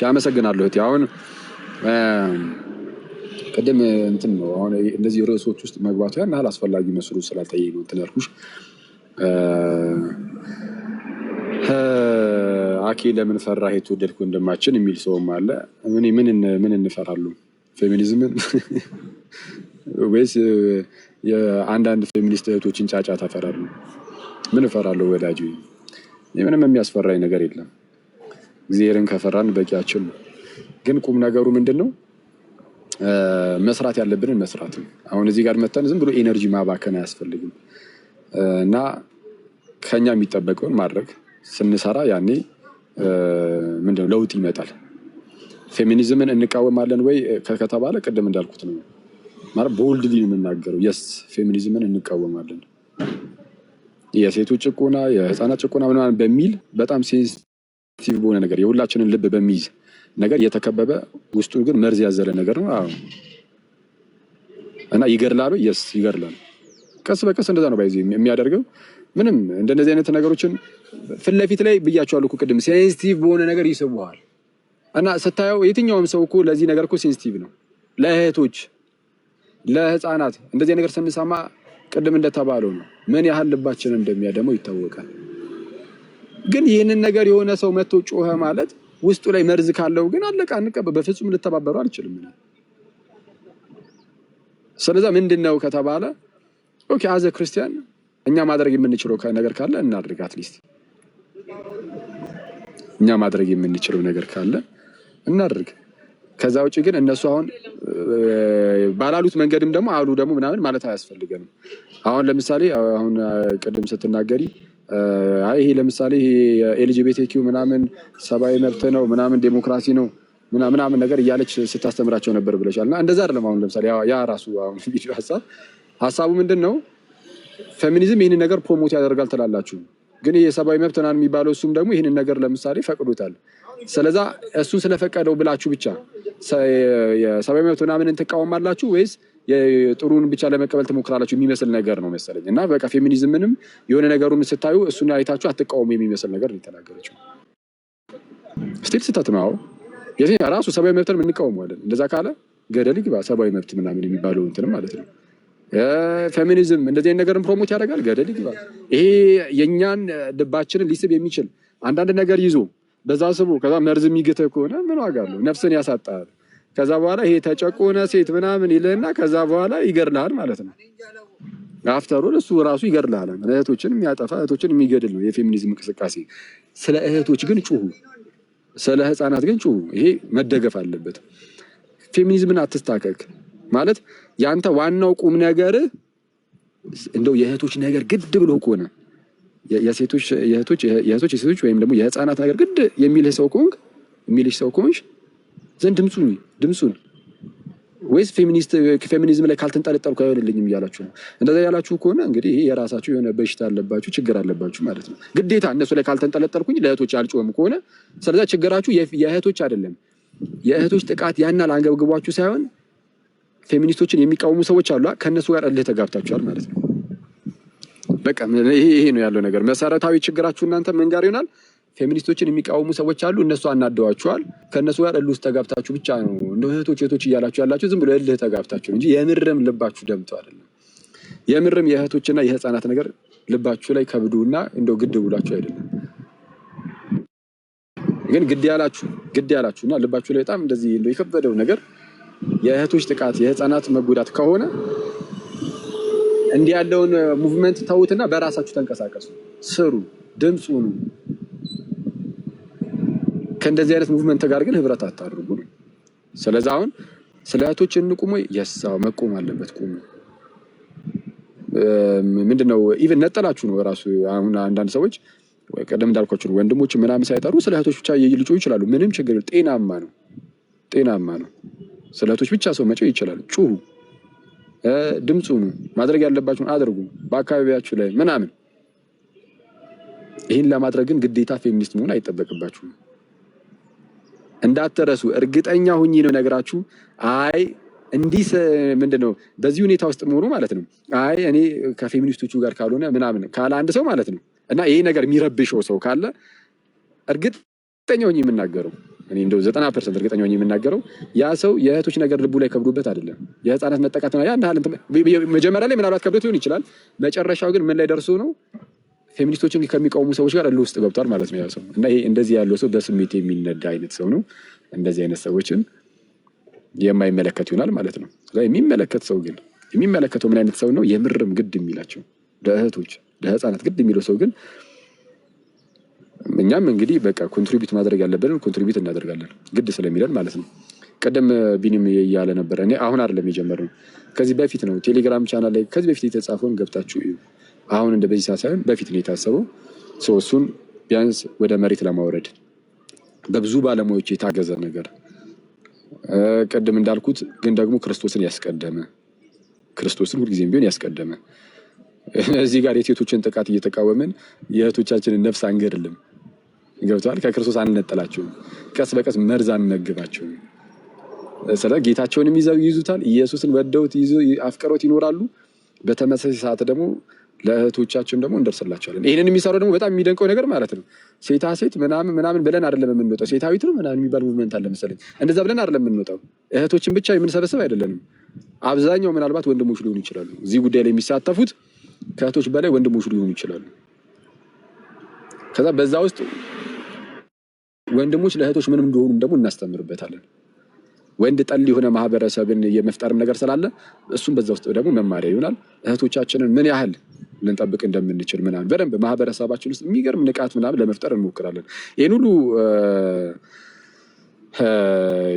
አመሰግናለሁ እህቴ። አሁን ቅድም እንትን ነው፣ አሁን እነዚህ ርዕሶች ውስጥ መግባቱ ያን ያህል አስፈላጊ መስሎ ስላልታየኝ ነው እንትን ያልኩሽ። አኬ ለምን ፈራህ የተወደድክ ወንድማችን የሚል ሰውም አለ። እኔ ምን እንፈራሉ? ፌሚኒዝምን ወይስ የአንዳንድ ፌሚኒስት እህቶችን ጫጫታ እፈራለሁ? ምን እፈራለሁ ወዳጅ? ምንም የሚያስፈራኝ ነገር የለም። እግዚአብሔርን ከፈራን በቂያችን ነው። ግን ቁም ነገሩ ምንድን ነው? መስራት ያለብንን መስራት ነው። አሁን እዚህ ጋር መተን ዝም ብሎ energy ማባከን አያስፈልግም እና ከኛ የሚጠበቀውን ማድረግ ስንሰራ ያኔ ምንድነው ለውጥ ይመጣል። ፌሚኒዝምን እንቃወማለን ወይ ከተባለ ቅድም እንዳልኩት ነው፣ ማለት boldly ነው የምናገረው። Yes፣ feminism ን እንቃወማለን። የሴቶች ጭቆና፣ የህፃናት ጭቆና ምናምን በሚል በጣም sensitive በሆነ ነገር፣ የሁላችንን ልብ በሚይዝ ነገር የተከበበ ውስጡ ግን መርዝ ያዘለ ነገር ነው። አዎ፣ እና ይገድላሉ። Yes፣ ይገድላል። ቀስ በቀስ እንደዛ ነው by the way የሚያደርገው። ምንም እንደነዚህ አይነት ነገሮችን ፊት ለፊት ላይ ብያቸዋለሁ እኮ ቅድም፣ sensitive በሆነ ነገር ይስቡሃል። እና ስታየው የትኛውም ሰው እኮ ለዚህ ነገር እኮ sensitive ነው። ለእህቶች፣ ለህፃናት እንደዚህ ነገር ስንሰማ ቅድም እንደተባለው ነው፣ ምን ያህል ልባችንን እንደሚያደመው ይታወቃል። ግን ይህንን ነገር የሆነ ሰው መጥቶ ጮኸ ማለት ውስጡ ላይ መርዝ ካለው ግን አለቃ አንቀበ በፍጹም ልተባበረው አልችልም። ስለዛ ምንድን ነው ከተባለ okay as a ክርስቲያን እኛ ማድረግ የምንችለው ነገር ካለ እናድርግ። At least እኛ ማድረግ የምንችለው ነገር ካለ እናድርግ። ከዛ ውጭ ግን እነሱ አሁን ባላሉት መንገድም ደግሞ አሉ ደግሞ ምናምን ማለት አያስፈልገንም። አሁን ለምሳሌ አሁን ቅድም ስትናገሪ አይ ይሄ ለምሳሌ ይሄ LGBTQ ምናምን ሰብአዊ መብት ነው ምናምን ዴሞክራሲ ነው ምናምን ነገር እያለች ስታስተምራቸው ነበር ብለሻል። እና እንደዛ አይደለም። አሁን ለምሳሌ ያ ራሱ አሁን ቪዲዮ ሀሳቡ ምንድን ነው? ፌሚኒዝም ይህንን ነገር promote ያደርጋል ትላላችሁ፣ ግን ይሄ የሰብአዊ መብት ምናምን የሚባለው እሱም ደግሞ ይህንን ነገር ለምሳሌ ፈቅዶታል። ስለዛ እሱን ስለፈቀደው ብላችሁ ብቻ የሰብአዊ መብት ምናምንን ትቃወማላችሁ ወይስ የጥሩን ብቻ ለመቀበል ትሞክራላችሁ የሚመስል ነገር ነው መሰለኝ። እና በቃ ፌሚኒዝምንም የሆነ ነገሩን ስታዩ እሱን አይታችሁ አትቃወሙ የሚመስል ነገር ነው የተናገረችው። Still ስህተት ነው። አዎ ራሱ ሰብአዊ መብትን እንቃወመዋለን። እንደዛ ካለ ገደል ይግባ ሰብአዊ መብት ምናምን የሚባለው እንትንም ማለት ነው። ፌሚኒዝም እንደዚህ አይነት ነገርን promote ያደርጋል፣ ገደል ይግባ። ይሄ የእኛን ልባችንን ሊስብ የሚችል አንዳንድ ነገር ይዞ በዛ ስቦ ከዛ መርዝ የሚግትህ ከሆነ ምን ዋጋ አለው? ነፍስን ያሳጣል። ከዛ በኋላ ይሄ ተጨቆነ ሴት ምናምን ይልህና ከዛ በኋላ ይገድልሃል ማለት ነው። After all እሱ ራሱ ይገድልሃል። እህቶችን የሚያጠፋ እህቶችን የሚገድል ነው የፌሚኒዝም እንቅስቃሴ። ስለ እህቶች ግን ጩሁ፣ ስለ ህፃናት ግን ጩሁ። ይሄ መደገፍ አለበት። ፌሚኒዝምን አትስታከክ ማለት ያንተ ዋናው ቁም ነገር እንደው የእህቶች ነገር ግድ ብሎ ከሆነ የሴቶች የእህቶች የእህቶች የሴቶች ወይም ደግሞ የህፃናት ነገር ግድ የሚልህ ሰው ከሆንክ፣ የሚልሽ ሰው ከሆንሽ ዘንድ ድምፁን ድምፁን ወይስ ፌሚኒዝም ላይ ካልተንጠለጠልኩ አይሆንልኝም እያላችሁ ነው። እንደዛ ያላችሁ ከሆነ እንግዲህ ይሄ የራሳችሁ የሆነ በሽታ አለባችሁ፣ ችግር አለባችሁ ማለት ነው። ግዴታ እነሱ ላይ ካልተንጠለጠልኩኝ ለእህቶች አልጮህም ከሆነ ስለዛ ችግራችሁ የእህቶች አይደለም። የእህቶች ጥቃት ያናል አንገብግቧችሁ ሳይሆን ፌሚኒስቶችን የሚቃወሙ ሰዎች አሉ፣ ከእነሱ ጋር እልህ ተጋብታችኋል ማለት ነው። በቃ ይሄ ነው ያለው ነገር። መሰረታዊ ችግራችሁ እናንተ ምን ጋር ይሆናል? ፌሚኒስቶችን የሚቃወሙ ሰዎች አሉ፣ እነሱ አናደዋችኋል። ከእነሱ ጋር እልህ ውስጥ ተጋብታችሁ ብቻ ነው እንደ እህቶች እህቶች እያላችሁ ያላችሁ ዝም ብሎ እልህ ተጋብታችሁ እንጂ የምርም ልባችሁ ደምቶ አይደለም። የምርም የእህቶችና የህፃናት ነገር ልባችሁ ላይ ከብዶና እንደው ግድ ብሏችሁ አይደለም። ግን ግድ ያላችሁና ልባችሁ ላይ በጣም እንደዚህ እንደው የከበደው ነገር የእህቶች ጥቃት የህፃናት መጎዳት ከሆነ እንዲህ ያለውን movement ተዉትና በራሳችሁ ተንቀሳቀሱ፣ ስሩ፣ ድምፅ ሁኑ። ከእንደዚህ አይነት movement ጋር ግን ህብረት አታድርጉ ነው። ስለዚህ አሁን ስለ እህቶች እንቁም ወይ? Yes፣ መቆም አለበት። ቁሙ። ምንድነው even ነጠላችሁ ነው ራሱ። አሁን አንዳንድ ሰዎች ቀደም እንዳልኳችሁ ወንድሞች ምናምን ሳይጠሩ ስለ እህቶች ብቻ ሊጮሁ ይችላሉ። ምንም ችግር ጤናማ ነው፣ ጤናማ ነው። ስለ እህቶች ብቻ ሰው መጮህ ይችላል። ጩሁ፣ ድምፁ ነው። ማድረግ ያለባችሁን አድርጉ በአካባቢያችሁ ላይ ምናምን። ይህን ለማድረግ ግን ግዴታ ፌሚኒስት መሆን አይጠበቅባችሁም። እንዳትረሱ፣ እርግጠኛ ሁኚ ነው ነገራችሁ። አይ እንዲህ ምንድን ነው በዚህ ሁኔታ ውስጥ መሆኑ ማለት ነው። አይ እኔ ከፌሚኒስቶቹ ጋር ካልሆነ ምናምን ካለ አንድ ሰው ማለት ነው እና ይሄ ነገር የሚረብሸው ሰው ካለ እርግጠኛ ሆኜ የምናገረው፣ እኔ እንደው 90% እርግጠኛ ሆኜ የምናገረው ያ ሰው የእህቶች ነገር ልቡ ላይ ከብዶበት አይደለም። የህፃናት መጠቃት ያን ያህል መጀመሪያ ላይ ምናልባት ከብዶት ሊሆን ይችላል። መጨረሻው ግን ምን ላይ ደርሶ ነው? ፌሚኒስቶችን ከሚቃወሙ ሰዎች ጋር እልህ ውስጥ ገብቷል ማለት ነው ያ ሰው። እና ይሄ እንደዚህ ያለው ሰው በስሜት የሚነዳ አይነት ሰው ነው። እንደዚህ አይነት ሰዎችን የማይመለከት ይሆናል ማለት ነው። የሚመለከት ሰው ግን የሚመለከተው ምን አይነት ሰው ነው? የምርም ግድ የሚላቸው ለእህቶች ለህፃናት ግድ የሚለው ሰው ግን እኛም እንግዲህ በቃ contribute ማድረግ ያለብንን contribute እናደርጋለን፣ ግድ ስለሚለን ማለት ነው። ቀደም ቢኒም እያለ ነበረ። እኔ አሁን አይደለም የጀመርነው፣ ከዚህ በፊት ነው። ቴሌግራም ቻናል ላይ ከዚህ በፊት የተጻፈውን ገብታችሁ እዩ። አሁን እንደ በዚህ ሰዓት ሳይሆን በፊት ነው የታሰበው። እሱን ቢያንስ ወደ መሬት ለማውረድ በብዙ ባለሙያዎች የታገዘ ነገር፣ ቅድም እንዳልኩት ግን ደግሞ ክርስቶስን ያስቀደመ፣ ክርስቶስን ሁልጊዜም ቢሆን ያስቀደመ። እዚህ ጋር የሴቶችን ጥቃት እየተቃወምን የእህቶቻችንን ነፍስ አንገድልም። ገብተዋል። ከክርስቶስ አንነጥላቸውም። ቀስ በቀስ መርዝ አንመግባቸውም። ስለ ጌታቸውንም ይዘው ይይዙታል። ኢየሱስን ወደውት አፍቅረውት ይኖራሉ። በተመሳሳይ ሰዓት ደግሞ ለእህቶቻችን ደግሞ እንደርስላቸዋለን። ይህንን የሚሰራው ደግሞ በጣም የሚደንቀው ነገር ማለት ነው ሴታ ሴት ምናምን ምናምን ብለን አይደለም የምንወጣው። ሴታዊት ነው ምናምን የሚባል movement አለ መሰለኝ። እንደዛ ብለን አይደለም የምንወጣው። እህቶችን ብቻ የምንሰበስብ አይደለንም። አብዛኛው ምናልባት ወንድሞች ሊሆኑ ይችላሉ። እዚህ ጉዳይ ላይ የሚሳተፉት ከእህቶች በላይ ወንድሞች ሊሆኑ ይችላሉ። ከዛ በዛ ውስጥ ወንድሞች ለእህቶች ምንም እንደሆኑም ደግሞ እናስተምርበታለን። ወንድ ጠል የሆነ ማህበረሰብን የመፍጠርም ነገር ስላለ እሱም በዛ ውስጥ ደግሞ መማሪያ ይሆናል። እህቶቻችንን ምን ያህል ልንጠብቅ እንደምንችል ምናምን በደንብ ማህበረሰባችን ውስጥ የሚገርም ንቃት ምናምን ለመፍጠር እንሞክራለን። ይህን ሁሉ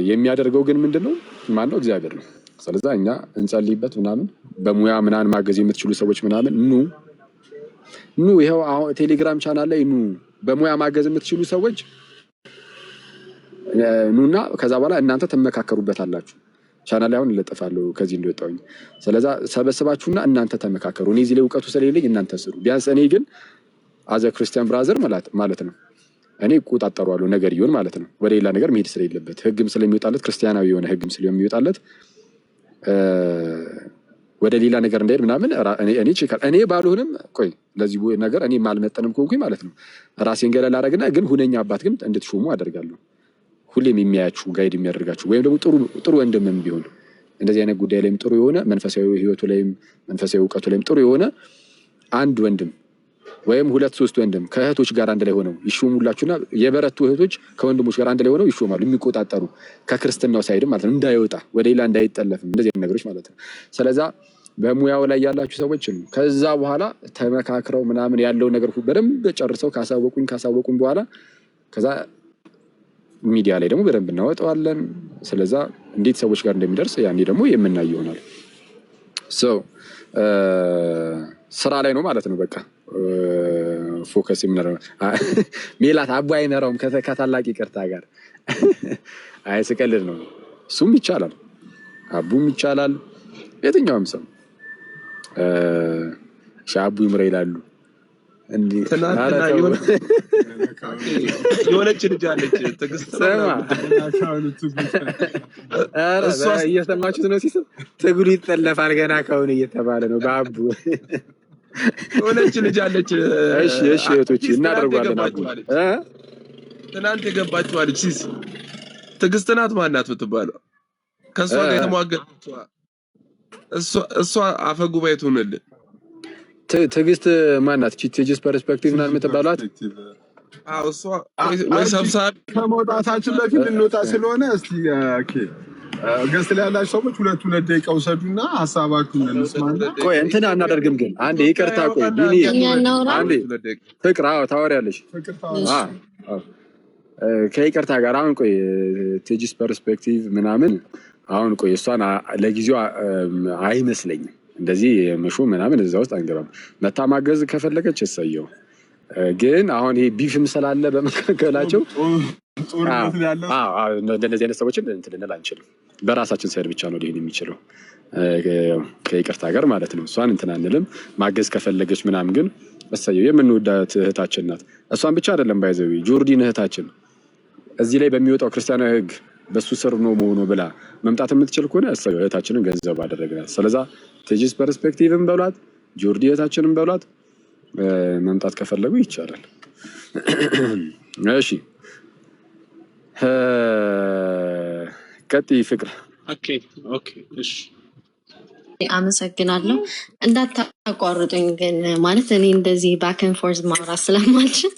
የሚያደርገው ግን ምንድን ነው? ማን ነው? እግዚአብሔር ነው። ስለዛ እኛ እንጸልይበት ምናምን በሙያ ምናምን ማገዝ የምትችሉ ሰዎች ምናምን ኑ ኑ፣ ይኸው አሁን ቴሌግራም ቻናል ላይ ኑ፣ በሙያ ማገዝ የምትችሉ ሰዎች ኑና ከዛ በኋላ እናንተ ትመካከሩበታላችሁ። ቻናል ላይ አሁን እለጥፋለሁ ከዚህ እንደወጣሁኝ። ስለዛ ሰበስባችሁና እናንተ ተመካከሩ። እኔ እዚህ ላይ እውቀቱ ስለሌለኝ እናንተ ስሩ። ቢያንስ እኔ ግን as a Christian brother ማለት ነው እኔ እቆጣጠረዋለሁ ነገር ይሁን ማለት ነው። ወደ ሌላ ነገር መሄድ ስለሌለበት፣ ህግም ስለሚወጣለት፣ ክርስቲያናዊ የሆነ ህግም ስለሚወጣለት ወደ ሌላ ነገር እንዳይሄድ ምናምን እኔ check እኔ ባልሆንም፣ ቆይ ለዚህ ነገር እኔ ማልመጠንም ከሆንኩኝ ማለት ነው ራሴን ገለል አደረግና ግን ሁነኛ አባት ግን እንድትሾሙ አደርጋለሁ። ሁሌም የሚያያችሁ፣ guide የሚያደርጋችሁ ወይም ደግሞ ጥሩ ጥሩ ወንድምም ቢሆን፣ እንደዚህ አይነት ጉዳይ ላይም ጥሩ የሆነ፣ መንፈሳዊ ህይወቱ ላይም መንፈሳዊ እውቀቱ ላይም ጥሩ የሆነ አንድ ወንድም ወይም ሁለት ሶስት ወንድም ከእህቶች ጋር አንድ ላይ ሆነው ይሾሙላችሁና የበረቱ እህቶች ከወንድሞች ጋር አንድ ላይ ሆነው ይሾማሉ። የሚቆጣጠሩ ከክርስትናው side ም ማለት ነው፣ እንዳይወጣ፣ ወደ ሌላ እንዳይጠለፍም እንደዚህ አይነት ነገሮች ማለት ነው። ስለዛ በሙያው ላይ ያላችሁ ሰዎች ነው። ከዛ በኋላ ተመካክረው ምናምን ያለውን ነገር በደንብ ጨርሰው ካሳወቁኝ በኋላ ከዛ ሚዲያ ላይ ደግሞ በደንብ እናወጣዋለን። ስለዛ እንዴት ሰዎች ጋር እንደሚደርስ ያኔ ደግሞ የምናይ ይሆናል። So ስራ ላይ ነው ማለት ነው። በቃ focus የምናደርገው ሜላት አቡ አይመራውም ከታላቅ ይቅርታ ጋር። አይ ስቀልድ ነው። እሱም ይቻላል፣ አቡም ይቻላል፣ የትኛውም ሰው አቡ ይምራ ይላሉ። እንዲህ ኧረ ትናንትና ተው። የሆነች ልጅ አለች፣ ትዕግስት ነው ስማ ምናምን ኧረ እሷ እየሰማችሁት ነው። ሲስም ትግሉ ይጠለፋል ገና ከአሁን እየተባለ ነው በአቡ። የሆነች ልጅ አለች። እሺ እህቶቼ ሲስ ትናንት እናደርገዋለን። አቡ የገባችው አለች እ? ትናንት የገባችው አለች፣ ሲስ ትዕግስት ናት ማናት የምትባለው ከእሷ እ ጋር የተሟገተችዋ እሷ አፈ ጉባኤ ትሁንልን። ትዕግስት ማናት? ቺ ቲጂስ perspective ምናምን የምትባሏት? Perspective። አዎ እሷ ወይ ሰብሳቢ። ከመውጣታችን በፊት ልንወጣ ስለሆነ እስቲ okay guest ላይ ያላችሁ ሰዎች ሁለት ሁለት ደቂቃ ውሰዱና ሀሳባችሁን እንስማና ሁለት ቆይ ደቂቃ እንትን አናደርግም ግን አንዴ ይቅርታ፣ ቆይ ያወራና ቢኒ እኛ እናውራ። አንዴ ሁለት ሁለት ደቂቃ። ፍቅር፣ አዎ ታወሪያለሽ። ፍቅር እሺ። ታወራ። አዎ። ከይቅርታ ጋር አሁን ቆይ ቲጂስ perspective ምናምን አሁን ቆይ እሷን ለጊዜው አይመስለኝም እንደዚህ መሾም ምናምን እዛ ውስጥ አንገባም። መታ ማገዝ ከፈለገች እሰየው። ግን አሁን ይሄ beef ም ስላለ በመካከላቸው ጦርነት ላይ ያለው አዎ፣ እንደነዚህ አይነት ሰዎችን እንትን ልንል አንችልም። በራሳችን side ብቻ ነው ሊሆን የሚችለው ከይቅርታ ጋር ማለት ነው። እሷን እንትን አንልም። ማገዝ ከፈለገች ምናምን ግን እሰየው፣ የምንወዳት እህታችን ናት። እሷን ብቻ አይደለም by the way፣ ጆርዲን እህታችን እዚህ ላይ በሚወጣው ክርስቲያናዊ ሕግ በሱ ስር ነው መሆኑ ብላ መምጣት የምትችል ከሆነ እሰየው፣ እህታችንን ገንዘብ አደረግናት። ስለዛ ቴጂስ perspective ን በሏት፣ ጆርዲ እህታችንን በሏት፣ መምጣት ከፈለጉ ይቻላል። እሺ ቀጥይ ፍቅር። Okay፣ እሺ። አመሰግናለሁ። እንዳታቋርጡኝ ግን፣ ማለት እኔ እንደዚህ back and forth ማውራት ስለማልችል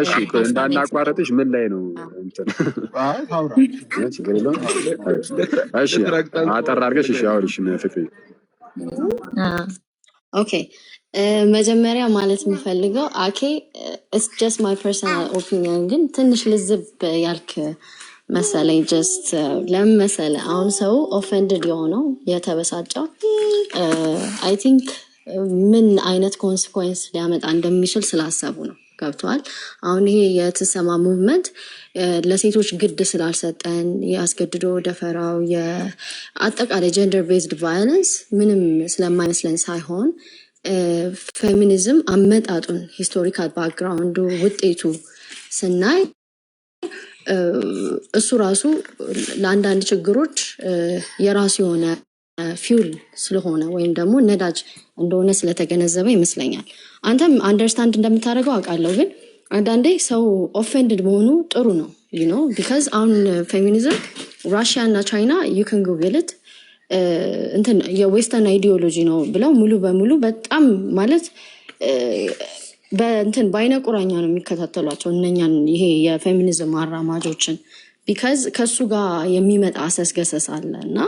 እሺ ቆይ ሀሳቤን እንዳናቋረጥሽ ምን ላይ ነው እንትን አይ ታውራ። ችግር የለውም። እሺ ልትረግጠን አጠር አድርገሽ እሺ አውሪሽ ፍቅር። Okay፣ መጀመሪያ ማለት የምፈልገው አኬ it's just my personal opinion ግን ትንሽ ልዝብ ያልክ መሰለኝ። Just ለምን መሰለህ፣ አሁን ሰው offended የሆነው፣ የተበሳጨው I think ምን አይነት consequence ሊያመጣ እንደሚችል ስላሰቡ ነው። ገብተዋል። አሁን ይሄ የትሰማ movement ለሴቶች ግድ ስላልሰጠን፣ የአስገድዶ ደፈራው፣ የአጠቃላይ gender based violence ምንም ስለማይመስለን ሳይሆን ፌሚኒዝም አመጣጡን፣ historical background ኡ፣ ውጤቱ ስናይ እሱ ራሱ ለአንዳንድ ችግሮች የራሱ የሆነ fuel ስለሆነ ወይም ደግሞ ነዳጅ እንደሆነ ስለተገነዘበ ይመስለኛል። አንተም understand እንደምታደርገው አውቃለሁ፣ ግን አንዳንዴ ሰው offended መሆኑ ጥሩ ነው because አሁን ፌሚኒዝም ራሽያ እና ቻይና፣ you can Google it፣ እንትን የ western ideology ነው ብለው ሙሉ በሙሉ በጣም ማለት በእንትን በአይነ ቁራኛ ነው የሚከታተሏቸው እነኛን ይሄ የፌሚኒዝም አራማጆችን፣ because ከእሱ ጋር የሚመጣ አሰስገሰስ አለ። እና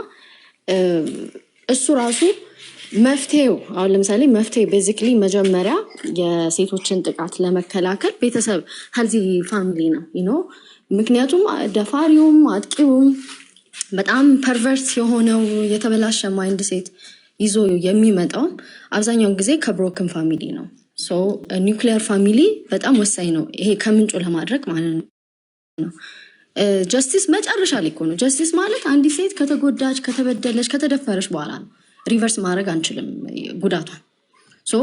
እሱ ራሱ መፍትሄው አሁን ለምሳሌ መፍትሄ basically መጀመሪያ የሴቶችን ጥቃት ለመከላከል ቤተሰብ፣ healthy family ነው። ምክንያቱም ደፋሪውም አጥቂውም በጣም pervert የሆነው የተበላሸ mindset ይዞ የሚመጣውም አብዛኛውን ጊዜ ከ broken family ነው። So nuclear family በጣም ወሳኝ ነው። ይሄ ከምንጩ ለማድረግ ማለት ነው። Justice መጨረሻ ላይ እኮ ነው። Justice ማለት አንዲት ሴት ከተጎዳች፣ ከተበደለች፣ ከተደፈረች በኋላ ነው። Reverse ማድረግ አንችልም ጉዳቷን። So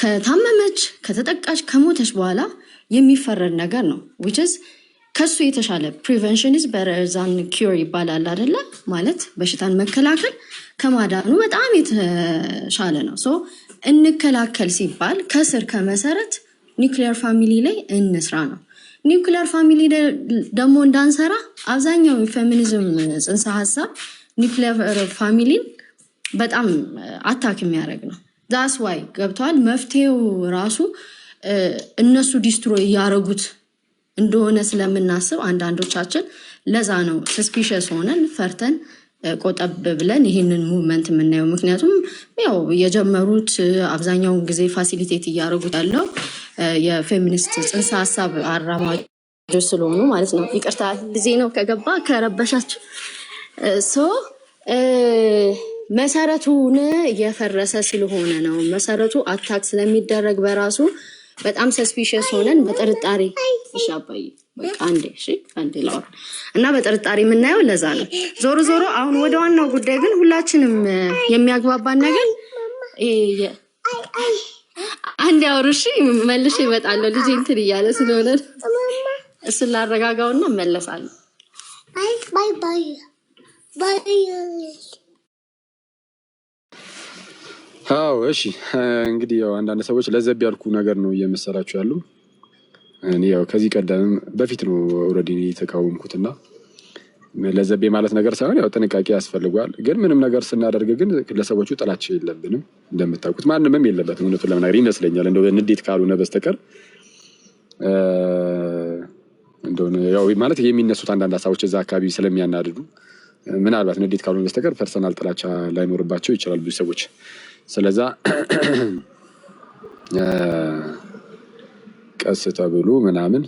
ከታመመች፣ ከተጠቃች፣ ከሞተች በኋላ የሚፈረድ ነገር ነው። Which is ከሱ የተሻለ prevention is better than cure ይባላል አይደለ? ማለት በሽታን መከላከል ከማዳኑ በጣም የተሻለ ነው። So እንከላከል ሲባል ከስር ከመሰረት nuclear family ላይ እንስራ ነው። Nuclear family ደግሞ እንዳንሰራ አብዛኛው የፌሚኒዝም ጽንሰ ሀሳብ nuclear family ን በጣም attack የሚያደርግ ነው። That's why ገብተዋል። መፍትሄው ራሱ እነሱ destroy እያደረጉት እንደሆነ ስለምናስብ አንዳንዶቻችን ለዛ ነው suspicious ሆነን ፈርተን ቆጠብ ብለን ይህንን movement የምናየው። ምክንያቱም ያው የጀመሩት አብዛኛውን ጊዜ facilitate እያደረጉት ያለው የፌሚኒስት ጽንሰ ሀሳብ አራማጆች ስለሆኑ ማለት ነው። ይቅርታ ጊዜ ነው ከገባ ከረበሻችሁ። So መሰረቱን እየፈረሰ ስለሆነ ነው። መሰረቱ attack ስለሚደረግ በራሱ በጣም suspicious ሆነን በጥርጣሬ፣ እሺ አባዬ በቃ አንዴ፣ እሺ አንዴ ላውራ፣ እና በጥርጣሬ የምናየው ለዛ ነው። ዞሮ ዞሮ አሁን ወደ ዋናው ጉዳይ ግን ሁላችንም የሚያግባባን ነገር አንድ ያወሩ፣ እሺ መልሼ እመጣለሁ። ልጄ እንትን እያለ ስለሆነ እሱን ላረጋጋውና እመለሳለሁ። Bye bye bye። አዎ እሺ። እንግዲህ ያው አንዳንድ ሰዎች ለዘብ ያልኩ ነገር ነው እየመሰላችሁ ያሉ። እኔ ያው ከዚህ ቀደምም በፊት ነው already የተቃወምኩትና ለዘቤ ማለት ነገር ሳይሆን ያው ጥንቃቄ ያስፈልጓል። ግን ምንም ነገር ስናደርግ ግን ለሰዎቹ ጥላቻ የለብንም። እንደምታውቁት ማንምም የለበትም። እውነቱን ለመናገር ይመስለኛል እንደው ንዴት ካልሆነ በስተቀር እንደው ያው ማለት የሚነሱት አንዳንድ ሀሳቦች እዛ አካባቢ ስለሚያናድዱ ምናልባት ንዴት ካልሆነ በስተቀር personal ጥላቻ ላይኖርባቸው ይችላል ብዙ ሰዎች። ስለዛ ቀስ ተብሎ ምናምን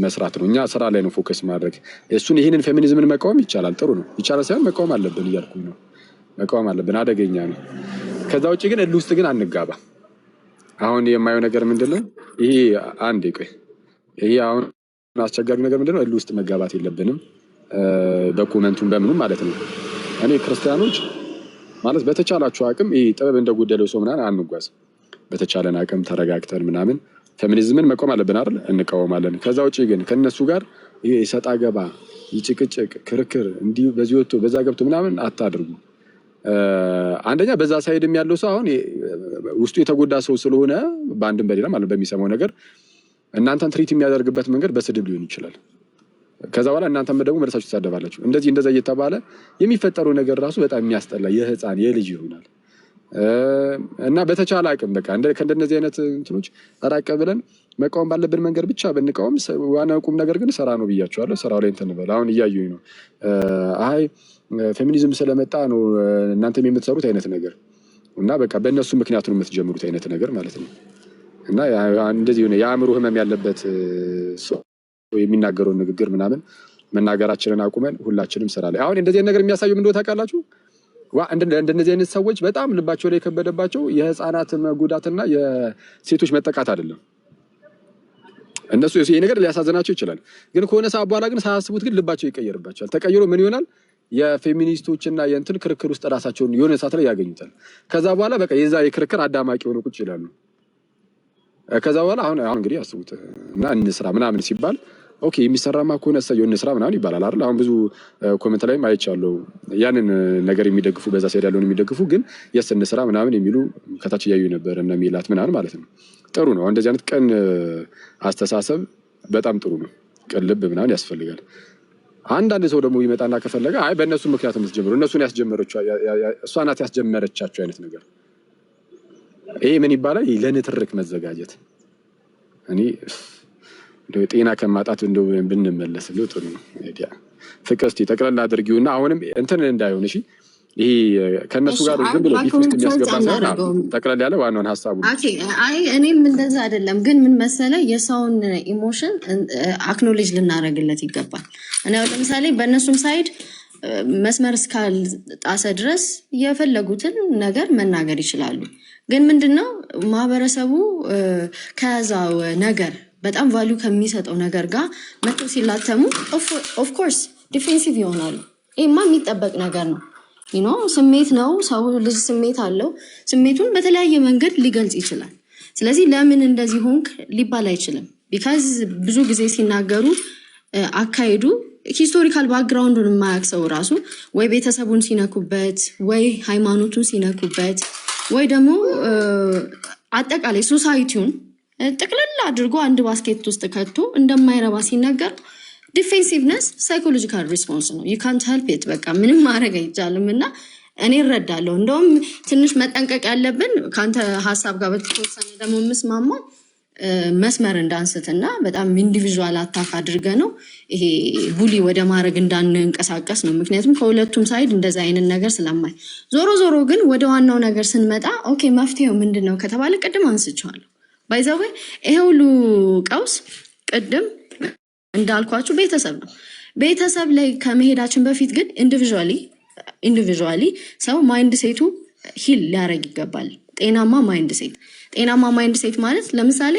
መስራት ነው። እኛ ስራ ላይ ነው focus ማድረግ። እሱን ይህንን ፌሚኒዝምን መቃወም ይቻላል፣ ጥሩ ነው። ይቻላል ሳይሆን መቃወም አለብን እያልኩኝ ነው። መቃወም አለብን፣ አደገኛ ነው። ከዛ ውጭ ግን እልህ ውስጥ ግን አንጋባ። አሁን የማየው ነገር ምንድን ነው? ይሄ አንዴ ቆይ፣ ይሄ አሁን አስቸጋሪ ነገር ምንድን ነው? እልህ ውስጥ መጋባት የለብንም፣ በ comment ኡም በምኑም ማለት ነው። እኔ ክርስቲያኖች ማለት በተቻላችሁ አቅም ይሄ ጥበብ እንደጎደለው ሰው ምናምን አንጓዝ። በተቻለን አቅም ተረጋግተን ምናምን ፌሚኒዝምን መቆም አለብን አይደል? እንቃወማለን። ከዛ ውጭ ግን ከእነሱ ጋር ይሄ ሰጣ ገባ፣ ጭቅጭቅ፣ ክርክር እንዲሁ በዚህ ወጥቶ በዛ ገብቶ ምናምን አታድርጉ። አንደኛ በዛ side ም ያለው ሰው አሁን ውስጡ የተጎዳ ሰው ስለሆነ በአንድም በሌላ ማለት በሚሰማው ነገር እናንተን treat የሚያደርግበት መንገድ በስድብ ሊሆን ይችላል። ከዛ በኋላ እናንተም ደግሞ መልሳችሁ ትሳደባላችሁ። እንደዚህ እንደዛ እየተባለ የሚፈጠረው ነገር ራሱ በጣም የሚያስጠላ የህፃን የልጅ ይሆናል። እና በተቻለ አቅም በቃ ከእንደነዚህ አይነት እንትኖች ራቅ ብለን መቃወም ባለብን መንገድ ብቻ ብንቃወም፣ ዋናው ቁም ነገር ግን ስራ ነው ብያቸዋለሁ። ስራው ላይ እንትን በል። አሁን እያዩኝ ነው። አይ ፌሚኒዝም ስለመጣ ነው እናንተም የምትሰሩት አይነት ነገር እና በቃ በእነሱ ምክንያት ነው የምትጀምሩት አይነት ነገር ማለት ነው። እና እንደዚህ የሆነ የአእምሮ ህመም ያለበት ሰው የሚናገረውን ንግግር ምናምን መናገራችንን አቁመን ሁላችንም ስራ ላይ። አሁን እንደዚህ አይነት ነገር የሚያሳዩ ምን እንደሆነ ታውቃላችሁ? ዋ እንደነዚህ አይነት ሰዎች በጣም ልባቸው ላይ የከበደባቸው የህፃናት መጎዳትና የሴቶች መጠቃት አይደለም። እነሱ ይሄ ነገር ሊያሳዝናቸው ይችላል። ግን ከሆነ ሰዓት በኋላ ግን ሳያስቡት ግን ልባቸው ይቀየርባቸዋል። ተቀይሮ ምን ይሆናል? የፌሚኒስቶችና የእንትን ክርክር ውስጥ ራሳቸውን የሆነ ሰዓት ላይ ያገኙታል። ከዛ በኋላ በቃ የዛ የክርክር አዳማቂ ሆነው ቁጭ ይላሉ። ከዛ በኋላ አሁን አሁን እንግዲህ አስቡት እና እንስራ ምናምን ሲባል Okay የሚሰራማ ከሆነ እሰየው እንስራ ምናምን ይባላል አይደል? አሁን ብዙ comment ላይም አይቻለሁ ያንን ነገር የሚደግፉ፣ በዛ side ያለውን የሚደግፉ፣ ግን yes እንስራ ምናምን የሚሉ ከታች እያዩ ነበር እነ ሚላት ምናምን ማለት ነው። ጥሩ ነው። እንደዚህ አይነት ቅን አስተሳሰብ በጣም ጥሩ ነው። ቅን ልብ ምናምን ያስፈልጋል። አንዳንድ ሰው ደግሞ ይመጣና ከፈለገ አይ በእነሱ ምክንያት የምትጀምሩ እነሱን ያስጀመረችው እሷ ናት ያስጀመረቻቸው አይነት ነገር፣ ይሄ ምን ይባላል? ለንትርክ መዘጋጀት። እኔ እንደው ጤና ከማጣት እንደው ብንመለስ እንደው ጥሩ ነው። Idea ፍቅር እስኪ ጠቅለል አድርጊውና አሁንም እንትን እንዳይሆን እሺ። ይሄ ከእነሱ እሺ ጋር አይ ዝም ብሎ beef ውስጥ ባክሮን የሚያስገባ ሳይሆን አናደርገውም። ጠቅለል ያለ ዋናውን ሀሳቡ Okay፣ አይ እኔም እንደዛ አይደለም፣ ግን ምን መሰለ የሰውን emotion acknowledge ልናደርግለት ይገባል። እኔ አሁን ለምሳሌ በእነሱም side መስመር እስካልጣሰ ድረስ የፈለጉትን ነገር መናገር ይችላሉ። ግን ምንድነው ማህበረሰቡ ከያዛው ነገር በጣም value ከሚሰጠው ነገር ጋር መጥተው ሲላተሙ of course defensive ይሆናሉ። ይሄማ የሚጠበቅ ነገር ነው። ስሜት ነው። ሰው ልጅ ስሜት አለው። ስሜቱን በተለያየ መንገድ ሊገልጽ ይችላል። ስለዚህ ለምን እንደዚህ ሆንክ ሊባል አይችልም። Because ብዙ ጊዜ ሲናገሩ አካሄዱ historical background ኡን የማያውቅ ሰው ራሱ ወይ ቤተሰቡን ሲነኩበት፣ ወይ ሃይማኖቱን ሲነኩበት፣ ወይ ደግሞ አጠቃላይ society ውን ጥቅልል አድርጎ አንድ basket ውስጥ ከቶ እንደማይረባ ሲነገር defensiveness psychological response ነው። ዩ ካንት ሄልፕ ኢት፣ በቃ ምንም ማድረግ አይቻልም። እና እኔ እረዳለሁ። እንደውም ትንሽ መጠንቀቅ ያለብን ከአንተ ሀሳብ ጋር በተወሰነ ደግሞ የምስማማው መስመር እንዳንስትና በጣም individual attack አድርገ ነው ይሄ bully ወደ ማድረግ እንዳንንቀሳቀስ ነው። ምክንያቱም ከሁለቱም side እንደዛ አይነት ነገር ስለማይ፣ ዞሮ ዞሮ ግን ወደ ዋናው ነገር ስንመጣ okay መፍትሄው ምንድን ነው ከተባለ ቅድም አንስቼዋለሁ። By the way ይሄ ሁሉ ቀውስ ቅድም እንዳልኳችሁ ቤተሰብ ነው። ቤተሰብ ላይ ከመሄዳችን በፊት ግን individually ሰው mindset ኡ heal ሊያደርግ ይገባል። ጤናማ mindset። ጤናማ mindset ማለት ለምሳሌ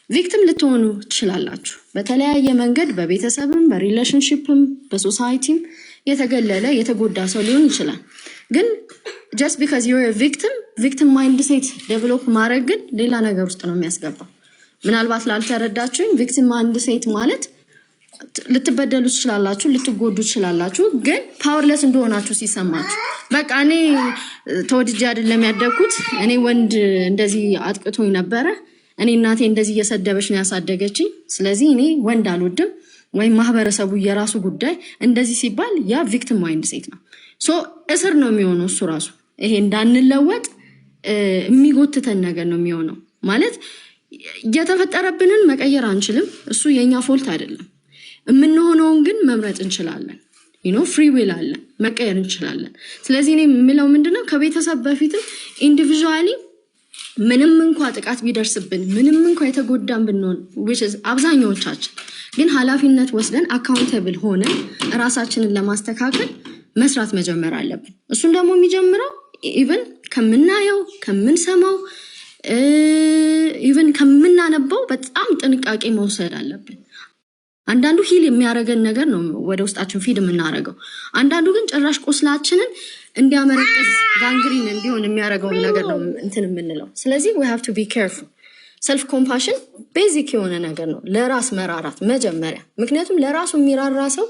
victim ልትሆኑ ትችላላችሁ። በተለያየ መንገድ በቤተሰብም፣ በ relationship ም፣ በ society ም የተገለለ የተጎዳ ሰው ሊሆን ይችላል። ግን just because you're victim victim mindset develop ማድረግ ግን ሌላ ነገር ውስጥ ነው የሚያስገባው። ምናልባት ላልተረዳችሁኝ victim mindset ማለት ልትበደሉ ትችላላችሁ፣ ልትጎዱ ትችላላችሁ። ግን powerless እንደሆናችሁ ሲሰማችሁ በቃ እኔ ተወድጄ አይደለም ያደግኩት፣ እኔ ወንድ እንደዚህ አጥቅቶኝ ነበረ፣ እኔ እናቴ እንደዚህ እየሰደበች ነው ያሳደገችኝ፣ ስለዚህ እኔ ወንድ አልወድም ወይም ማህበረሰቡ የራሱ ጉዳይ እንደዚህ ሲባል ያ victim mindset ነው። So እስር ነው የሚሆነው እሱ ራሱ። ይሄ እንዳንለወጥ የሚጎትተን ነገር ነው የሚሆነው። ማለት የተፈጠረብንን መቀየር አንችልም። እሱ የኛ fault አይደለም። የምንሆነውን ግን መምረጥ እንችላለን። Free will አለን፣ መቀየር እንችላለን። ስለዚህ እኔ የምለው ምንድነው ከቤተሰብ በፊትም individually ምንም እንኳ ጥቃት ቢደርስብን፣ ምንም እንኳ የተጎዳን ብንሆን፣ which is አብዛኛዎቻችን፣ ግን ኃላፊነት ወስደን accountable ሆነን እራሳችንን ለማስተካከል መስራት መጀመር አለብን። እሱን ደግሞ የሚጀምረው even ከምናየው፣ ከምንሰማው፣ even ከምናነበው በጣም ጥንቃቄ መውሰድ አለብን። አንዳንዱ heal የሚያደርገን ነገር ነው ወደ ውስጣችን feed የምናደርገው። አንዳንዱ ግን ጭራሽ ቁስላችንን እንዲያመረቅዝ gangrene እንዲሆን የሚያደርገውን ነገር ነው እንትን የምንለው። ስለዚህ we have to be careful። Self compassion basic የሆነ ነገር ነው፣ ለራስ መራራት መጀመሪያ። ምክንያቱም ለራሱ የሚራራ ሰው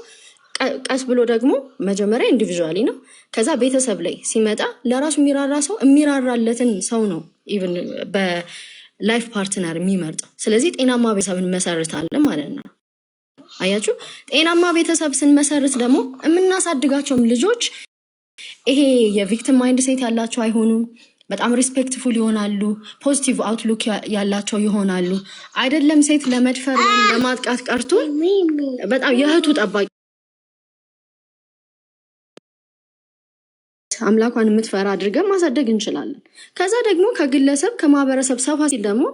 ቀስ ብሎ ደግሞ መጀመሪያ individually ነው፣ ከዛ ቤተሰብ ላይ ሲመጣ ለራሱ የሚራራ ሰው የሚራራለትን ሰው ነው even በ life partner የሚመርጠው። ስለዚህ ጤናማ ቤተሰብ እንመሰርታለን ማለት ነው። አያችሁ፣ ጤናማ ቤተሰብ ስንመሰርት ደግሞ የምናሳድጋቸውም ልጆች ይሄ የ victim mindset ያላቸው አይሆኑም። በጣም respectful ይሆናሉ። Positive outlook ያላቸው ይሆናሉ። አይደለም ሴት ለመድፈር ወይም ለማጥቃት ቀርቶ በጣም የእህቱ ጠባቂ፣ አምላኳን የምትፈራ አድርገን ማሳደግ እንችላለን። ከዛ ደግሞ ከግለሰብ ከማህበረሰብ ሰፋ ሲል ደግሞ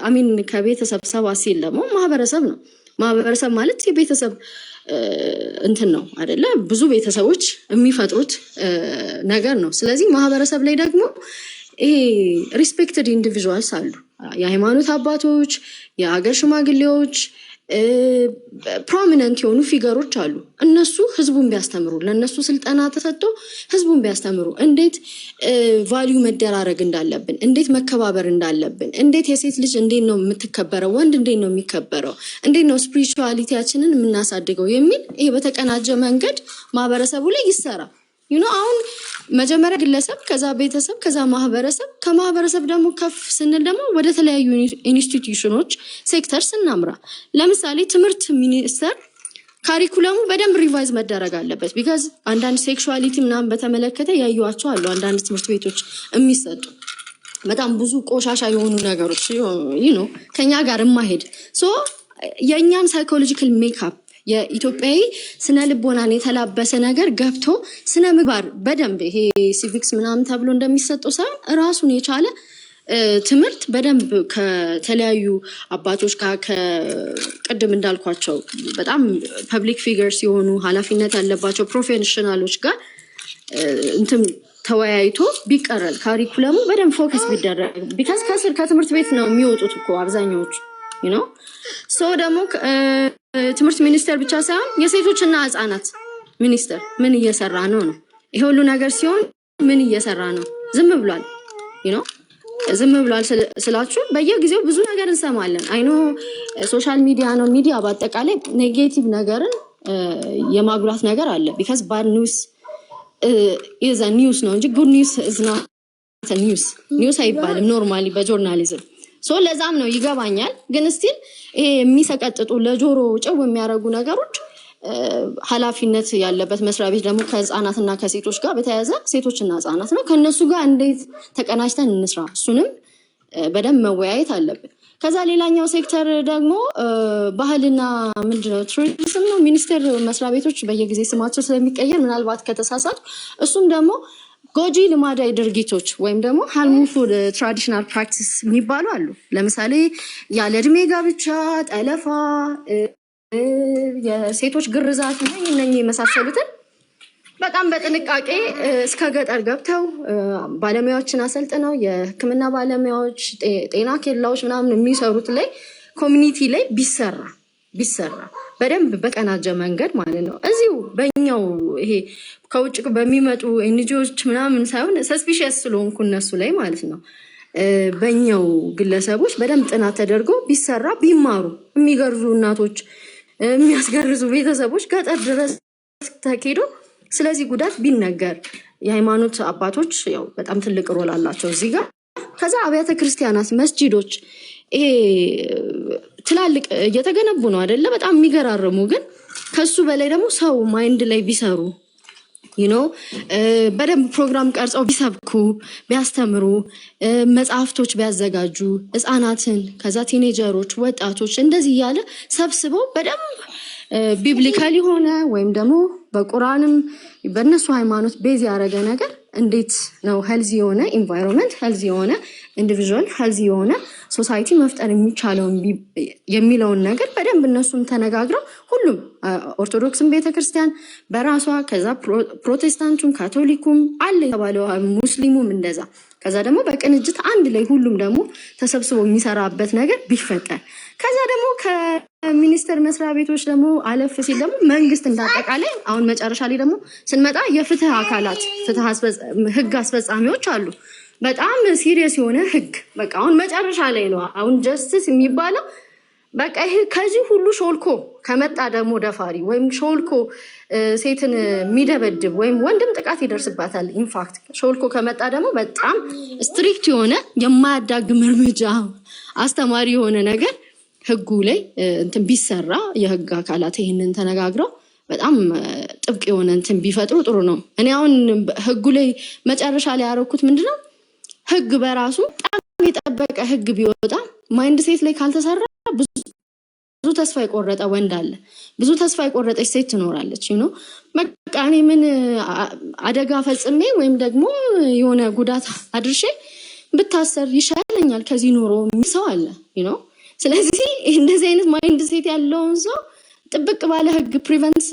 I mean ከቤተሰብ ሰፋ ሲል ደግሞ ማህበረሰብ ነው። ማህበረሰብ ማለት የቤተሰብ እንትን ነው አይደለ? ብዙ ቤተሰቦች የሚፈጥሩት ነገር ነው። ስለዚህ ማህበረሰብ ላይ ደግሞ ይሄ respected individuals አሉ። የሃይማኖት አባቶች፣ የሀገር ሽማግሌዎች፣ Prominent የሆኑ figure ኦች አሉ። እነሱ ህዝቡን ቢያስተምሩ፣ ለእነሱ ስልጠና ተሰጥቶ ህዝቡን ቢያስተምሩ እንዴት value መደራረግ እንዳለብን፣ እንዴት መከባበር እንዳለብን፣ እንዴት የሴት ልጅ እንዴት ነው የምትከበረው፣ ወንድ እንዴት ነው የሚከበረው፣ እንዴት ነው spirituality ያችንን የምናሳድገው የሚል ይሄ በተቀናጀ መንገድ ማህበረሰቡ ላይ ይሰራ። አሁን መጀመሪያ ግለሰብ፣ ከዛ ቤተሰብ፣ ከዛ ማህበረሰብ፣ ከማህበረሰብ ደግሞ ከፍ ስንል ደግሞ ወደ ተለያዩ institution ኦች sector ስናምራ፣ ለምሳሌ ትምህርት ሚኒስቴር curriculum ኡ በደንብ revise መደረግ አለበት። Because አንዳንድ sexuality ምናምን በተመለከተ ያዩዋቸው አሉ። አንዳንድ ትምህርት ቤቶች የሚሰጡ በጣም ብዙ ቆሻሻ የሆኑ ነገሮች ከኛ ጋር የማሄድ፣ so የእኛን psychological makeup የኢትዮጵያዊ ስነ ልቦናን የተላበሰ ነገር ገብቶ ስነ ምግባር በደንብ ይሄ civics ምናምን ተብሎ እንደሚሰጠው ሳይሆን ራሱን የቻለ ትምህርት በደንብ ከተለያዩ አባቶች ጋር፣ ከቅድም እንዳልኳቸው በጣም public figures የሆኑ ኃላፊነት ያለባቸው professional ኦች ጋር እንትን ተወያይቶ ቢቀረጽ፣ curriculum ኡ በደንብ focus ቢደረግ፣ because ከስር ከትምህርት ቤት ነው የሚወጡት እኮ አብዛኛዎቹ። So ደግሞ ትምህርት ሚኒስቴር ብቻ ሳይሆን የሴቶችና ህጻናት ሚኒስቴር ምን እየሰራ ነው ነው? ይሄ ሁሉ ነገር ሲሆን ምን እየሰራ ነው? ዝም ብሏል። ዝም ብሏል ስላችሁ በየጊዜው ብዙ ነገር እንሰማለን። I know social media ነው፣ ሚዲያ በአጠቃላይ negative ነገርን የማጉላት ነገር አለ። Because bad news is news ነው እንጂ good news is not news፣ news አይባልም normally በ journalism። So ለዛም ነው ይገባኛል። ግን still ይሄ የሚሰቀጥጡ ለጆሮ ጭው የሚያደርጉ ነገሮች ኃላፊነት ያለበት መስሪያ ቤት ደግሞ ከህፃናትና ከሴቶች ጋር በተያያዘ ሴቶችና ህፃናት ነው። ከእነሱ ጋር እንዴት ተቀናጅተን እንስራ፣ እሱንም በደንብ መወያየት አለብን። ከዛ ሌላኛው ሴክተር ደግሞ ባህልና ምንድነው ቱሪዝም ነው ሚኒስቴር መስሪያ ቤቶች በየጊዜ ስማቸው ስለሚቀየር ምናልባት ከተሳሳቱ፣ እሱም ደግሞ ጎጂ ልማዳዊ ድርጊቶች ወይም ደግሞ harmful traditional practice የሚባሉ አሉ። ለምሳሌ ያለ እድሜ ጋብቻ፣ ጠለፋ፣ የሴቶች ግርዛት እና እነኚህ የመሳሰሉትን በጣም በጥንቃቄ እስከ ገጠር ገብተው ባለሙያዎችን አሰልጥነው የሕክምና ባለሙያዎች፣ ጤና ኬላዎች ምናምን የሚሰሩት ላይ community ላይ ቢሰራ በደንብ በቀናጀ መንገድ ማለት ነው። እዚሁ በኛው ይሄ ከውጭ በሚመጡ NGO ዎች ምናምን ሳይሆን suspicious ስለሆንኩ እነሱ ላይ ማለት ነው። በኛው ግለሰቦች በደንብ ጥናት ተደርጎ ቢሰራ፣ ቢማሩ፣ የሚገርዙ እናቶች፣ የሚያስገርዙ ቤተሰቦች ገጠር ድረስ ተኬዶ ስለዚህ ጉዳት ቢነገር፣ የሃይማኖት አባቶች ያው በጣም ትልቅ role አላቸው እዚህ ጋር። ከዛ አብያተ ክርስቲያናት፣ መስጂዶች ይሄ ትላልቅ እየተገነቡ ነው አይደለ? በጣም የሚገራርሙ፣ ግን ከሱ በላይ ደግሞ ሰው mind ላይ ቢሰሩ፣ በደንብ ፕሮግራም ቀርጸው ቢሰብኩ፣ ቢያስተምሩ፣ መጽሐፍቶች ቢያዘጋጁ፣ ህፃናትን ከዛ teenager ኦች፣ ወጣቶች እንደዚህ እያለ ሰብስበው በደንብ biblical የሆነ ወይም ደግሞ በቁርአንም በእነሱ ሃይማኖት base ያደረገ ነገር እንዴት ነው healthy የሆነ environment፣ healthy የሆነ individual፣ healthy የሆነ society መፍጠር የሚቻለውን የሚለውን ነገር በደንብ እነሱም ተነጋግረው ሁሉም ኦርቶዶክስን ቤተክርስቲያን በራሷ፣ ከዛ ፕሮቴስታንቱም ካቶሊኩም አለ የተባለው ሙስሊሙም እንደዛ፣ ከዛ ደግሞ በቅንጅት አንድ ላይ ሁሉም ደግሞ ተሰብስቦ የሚሰራበት ነገር ቢፈጠር፣ ከዛ ደግሞ ከሚኒስቴር መስሪያ ቤቶች ደግሞ አለፍ ሲል ደግሞ መንግስት እንዳጠቃላይ፣ አሁን መጨረሻ ላይ ደግሞ ስንመጣ የፍትህ አካላት ህግ አስፈጻሚዎች አሉ። በጣም serious የሆነ ህግ በቃ አሁን መጨረሻ ላይ ነው አሁን justice የሚባለው። በቃ ይሄ ከዚህ ሁሉ ሾልኮ ከመጣ ደግሞ ደፋሪ ወይም ሾልኮ ሴትን የሚደበድብ ወይም ወንድም ጥቃት ይደርስባታል። In fact ሾልኮ ከመጣ ደግሞ በጣም strict የሆነ የማያዳግም እርምጃ፣ አስተማሪ የሆነ ነገር ህጉ ላይ እንትን ቢሰራ፣ የህግ አካላት ይህንን ተነጋግረው በጣም ጥብቅ የሆነ እንትን ቢፈጥሩ ጥሩ ነው። እኔ አሁን ህጉ ላይ መጨረሻ ላይ ያደረኩት ምንድነው፣ ህግ በራሱ በጣም የጠበቀ ህግ ቢወጣ mindset ላይ ካልተሰራ ብዙ ተስፋ የቆረጠ ወንድ አለ፣ ብዙ ተስፋ የቆረጠች ሴት ትኖራለች። በቃ እኔ ምን አደጋ ፈጽሜ ወይም ደግሞ የሆነ ጉዳት አድርሼ ብታሰር ይሻለኛል ከዚህ ኑሮ የሚል ሰው አለ። ስለዚህ እንደዚህ አይነት mindset ያለውን ሰው ጥብቅ ባለ ህግ prevent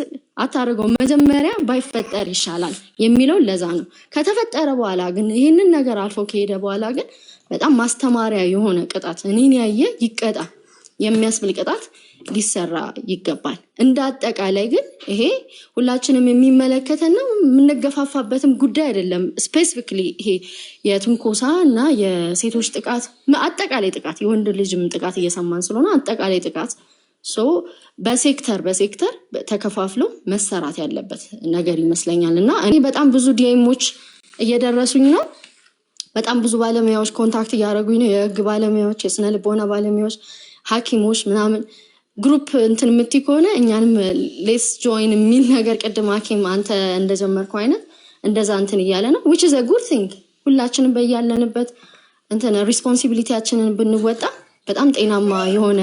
አታደርገው፣ መጀመሪያ ባይፈጠር ይሻላል የሚለው ለዛ ነው። ከተፈጠረ በኋላ ግን ይህንን ነገር አልፎ ከሄደ በኋላ ግን በጣም ማስተማሪያ የሆነ ቅጣት፣ እኔን ያየ ይቀጣ የሚያስብል ቅጣት ሊሰራ ይገባል። እንደ አጠቃላይ ግን ይሄ ሁላችንም የሚመለከተን ነው፣ የምንገፋፋበትም ጉዳይ አይደለም። Specifically ይሄ የትንኮሳ እና የሴቶች ጥቃት፣ አጠቃላይ ጥቃት፣ የወንድ ልጅም ጥቃት እየሰማን ስለሆነ አጠቃላይ ጥቃት፣ so በ sector በ sector ተከፋፍሎ መሰራት ያለበት ነገር ይመስለኛል። እና እኔ በጣም ብዙ DM ኦች እየደረሱኝ ነው። በጣም ብዙ ባለሙያዎች contact እያደረጉኝ ነው። የህግ ባለሙያዎች፣ የስነ ልቦና ባለሙያዎች፣ ሐኪሞች ምናምን group እንትን የምትይ ከሆነ እኛንም let's join የሚል ነገር፣ ቅድም ሐኪም አንተ እንደጀመርከው አይነት እንደዛ እንትን እያለ ነው፣ which is a good thing። ሁላችንም በያለንበት እንትን responsibility ያችንን ብንወጣ በጣም ጤናማ የሆነ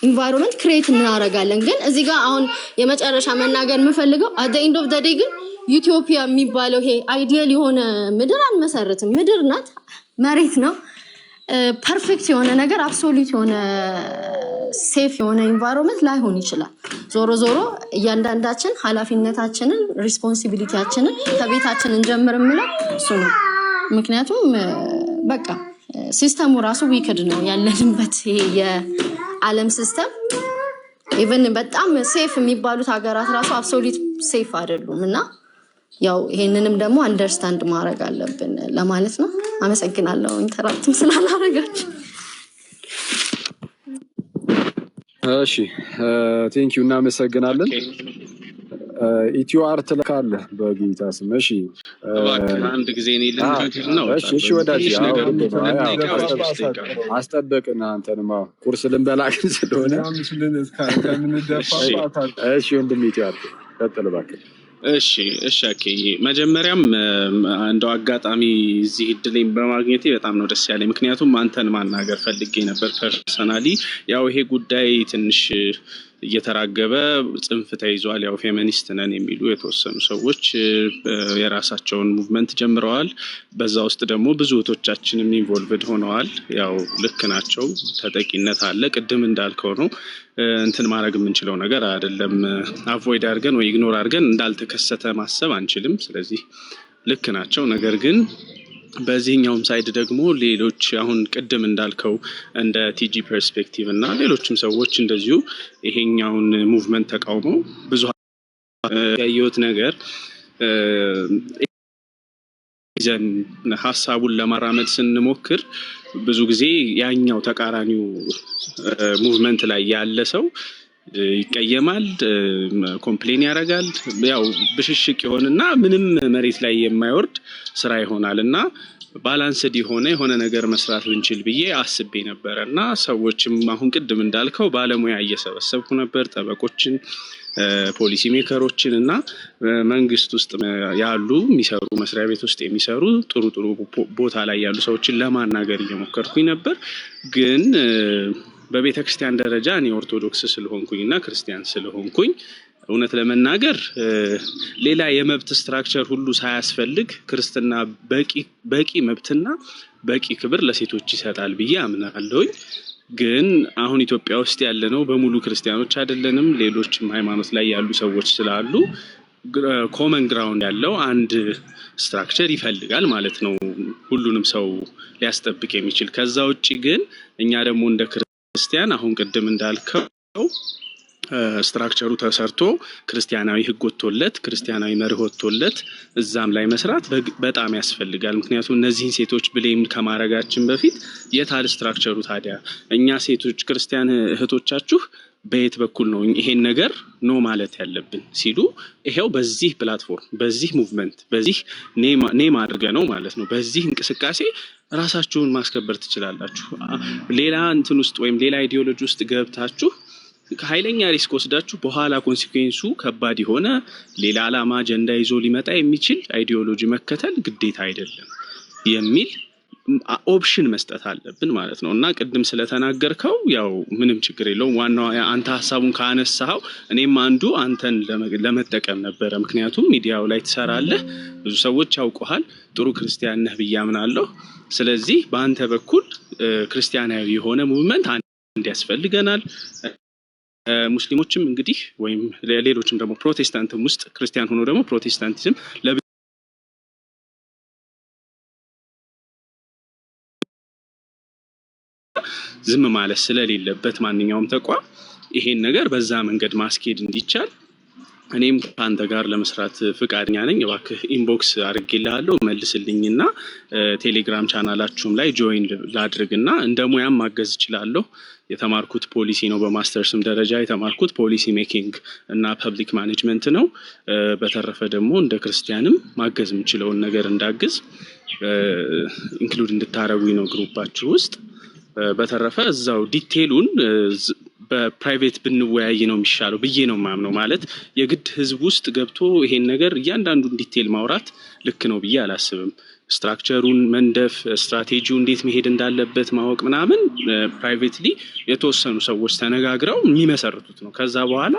environment create እናደርጋለን። ግን እዚህ ጋር አሁን የመጨረሻ መናገር የምፈልገው at the end of the day ግን utopia የሚባለው ይሄ ideal የሆነ ምድር አንመሰርትም። ምድር ናት፣ መሬት ነው። Perfect የሆነ ነገር፣ absolute የሆነ safe የሆነ environment ላይሆን ይችላል። ዞሮ ዞሮ እያንዳንዳችን ኃላፊነታችንን፣ responsibility ያችንን ከቤታችን እንጀምር የምለው እሱ ነው። ምክንያቱም በቃ system ኡ ራሱ wicked ነው ያለንበት ይሄ የዓለም system። Even በጣም safe የሚባሉት ሀገራት ራሱ absolute safe አይደሉም፣ እና ያው ይሄንንም ደግሞ understand ማድረግ አለብን ለማለት ነው። አመሰግናለሁ interrupt ም ስላላረጋችሁ። እሺ፣ thank you፣ እናመሰግናለን። Okay። ኢትዮ አርት ለካለ በጌታ ስም። እሺ። እባክህ አንድ ጊዜ እኔ ልናገር ነው። እሺ እሺ ወዳጅ ትንሽ አዎ ነገር ግድ ነው። ሁለት አዎ ደቂቃ ወይ 3 ደቂቃ። አስጠበቅን አንተንም፣ አዎ ቁርስ ልንበላ ግን ስለሆነ። እኛም ከምንደፋፋ እሺ። እሺ ወንድም ኢትዮ አርት ቀጥል እባክህ። እሺ okay። መጀመሪያም እንደው አጋጣሚ እዚህ እድሌን በማግኘቴ በጣም ነው ደስ ያለኝ። ምክንያቱም አንተን ማናገር ፈልጌ ነበር personally። ያው ይሄ ጉዳይ ትንሽ እየተራገበ ጽንፍ ተይዟል። ያው ፌሚኒስት ነን የሚሉ የተወሰኑ ሰዎች የራሳቸውን movement ጀምረዋል። በዛ ውስጥ ደግሞ ብዙ እህቶቻችንም involved ሆነዋል። ያው ልክ ናቸው። ተጠቂነት አለ። ቅድም እንዳልከው ነው፣ እንትን ማድረግ የምንችለው ነገር አይደለም። Avoid አድርገን ወይ ignore አድርገን እንዳልተከሰተ ማሰብ አንችልም። ስለዚህ ልክ ናቸው። ነገር ግን በዚህኛውም side ደግሞ ሌሎች አሁን ቅድም እንዳልከው እንደ ቲጂ ፐርስፔክቲቭ እና ሌሎችም ሰዎች እንደዚሁ ይሄኛውን movement ተቃውመው ብዙ ያየሁት ነገር፣ ይዘን ሀሳቡን ለማራመድ ስንሞክር ብዙ ጊዜ ያኛው ተቃራኒው movement ላይ ያለ ሰው ይቀየማል፣ complain ያደርጋል። ያው ብሽሽቅ ይሆንና ምንም መሬት ላይ የማይወርድ ስራ ይሆናል፣ እና balanced የሆነ ነገር መስራት ብንችል ብዬ አስቤ ነበረ። እና ሰዎችም አሁን ቅድም እንዳልከው ባለሙያ እየሰበሰብኩ ነበር፣ ጠበቆችን፣ policy maker ኦችን እና መንግስት ውስጥ ያሉ የሚሰሩ፣ መስሪያ ቤት ውስጥ የሚሰሩ፣ ጥሩ ጥሩ ቦታ ላይ ያሉ ሰዎችን ለማናገር እየሞከርኩኝ ነበር። ግን በቤተ ክርስቲያን ደረጃ እኔ ኦርቶዶክስ ስለሆንኩኝ እና ክርስቲያን ስለሆንኩኝ እውነት ለመናገር ሌላ የመብት structure ሁሉ ሳያስፈልግ ክርስትና በቂ በቂ መብትና በቂ ክብር ለሴቶች ይሰጣል ብዬ አምናለሁኝ። ግን አሁን ኢትዮጵያ ውስጥ ያለነው በሙሉ ክርስቲያኖች አይደለንም። ሌሎችም ሃይማኖት ላይ ያሉ ሰዎች ስላሉ common ground ያለው አንድ structure ይፈልጋል ማለት ነው፣ ሁሉንም ሰው ሊያስጠብቅ የሚችል። ከዛ ውጭ ግን እኛ ደግሞ እንደ ክርስቲያን አሁን ቅድም እንዳልከው structure ኡ ተሰርቶ፣ ክርስቲያናዊ ሕግ ወጥቶለት፣ ክርስቲያናዊ መርህ ወጥቶለት እዛም ላይ መስራት በጣም ያስፈልጋል። ምክንያቱም እነዚህን ሴቶች blame ከማድረጋችን በፊት የታል structure ኡ ታዲያ? እኛ ሴቶች ክርስቲያን እህቶቻችሁ በየት በኩል ነው ይሄን ነገር no ማለት ያለብን ሲሉ ይሄው በዚህ platform፣ በዚህ movement፣ በዚህ name አድርገ ነው ማለት ነው። በዚህ እንቅስቃሴ ራሳችሁን ማስከበር ትችላላችሁ። ሌላ እንትን ውስጥ ወይም ሌላ ideology ውስጥ ገብታችሁ ከኃይለኛ risk ወስዳችሁ በኋላ consequence ኡ ከባድ የሆነ ሌላ ዓላማ አጀንዳ ይዞ ሊመጣ የሚችል ideology መከተል ግዴታ አይደለም የሚል option መስጠት አለብን ማለት ነው። እና ቅድም ስለተናገርከው ያው ምንም ችግር የለውም። ዋናው አንተ ሀሳቡን ካነሳኸው እኔም አንዱ አንተን ለመጠቀም ነበረ። ምክንያቱም ሚዲያው ላይ ትሰራለህ፣ ብዙ ሰዎች ያውቁሃል፣ ጥሩ ክርስቲያን ነህ ብዬ አምናለሁ። ስለዚህ በአንተ በኩል ክርስቲያናዊ የሆነ movement አንድ ያስፈልገናል። ሙስሊሞችም እንግዲህ ወይም ሌሎችም ደግሞ ፕሮቴስታንትም ውስጥ ክርስቲያን ሆኖ ደግሞ ፕሮቴስታንቲዝም ዝም ማለት ስለሌለበት ማንኛውም ተቋም ይሄን ነገር በዛ መንገድ ማስኬድ እንዲቻል እኔም ከአንተ ጋር ለመስራት ፍቃደኛ ነኝ። እባክህ inbox አድርጌልሃለሁ መልስልኝና ቴሌግራም ቻናላችሁም ላይ join ላድርግና እንደ ሙያም ማገዝ እችላለሁ። የተማርኩት ፖሊሲ ነው። በማስተርስም ደረጃ የተማርኩት policy making እና public management ነው። በተረፈ ደግሞ እንደ ክርስቲያንም ማገዝ የምችለውን ነገር እንዳግዝ include እንድታደርጉኝ ነው group ኣችሁ ውስጥ። በተረፈ እዛው detail ኡን በ private ብንወያይ ነው የሚሻለው ብዬ ነው የማምነው። ማለት የግድ ህዝብ ውስጥ ገብቶ ይሄን ነገር እያንዳንዱን detail ማውራት ልክ ነው ብዬ አላስብም። Structure ኡን መንደፍ፣ ስትራቴጂው እንዴት መሄድ እንዳለበት ማወቅ ምናምን privately የተወሰኑ ሰዎች ተነጋግረው የሚመሰርቱት ነው። ከዛ በኋላ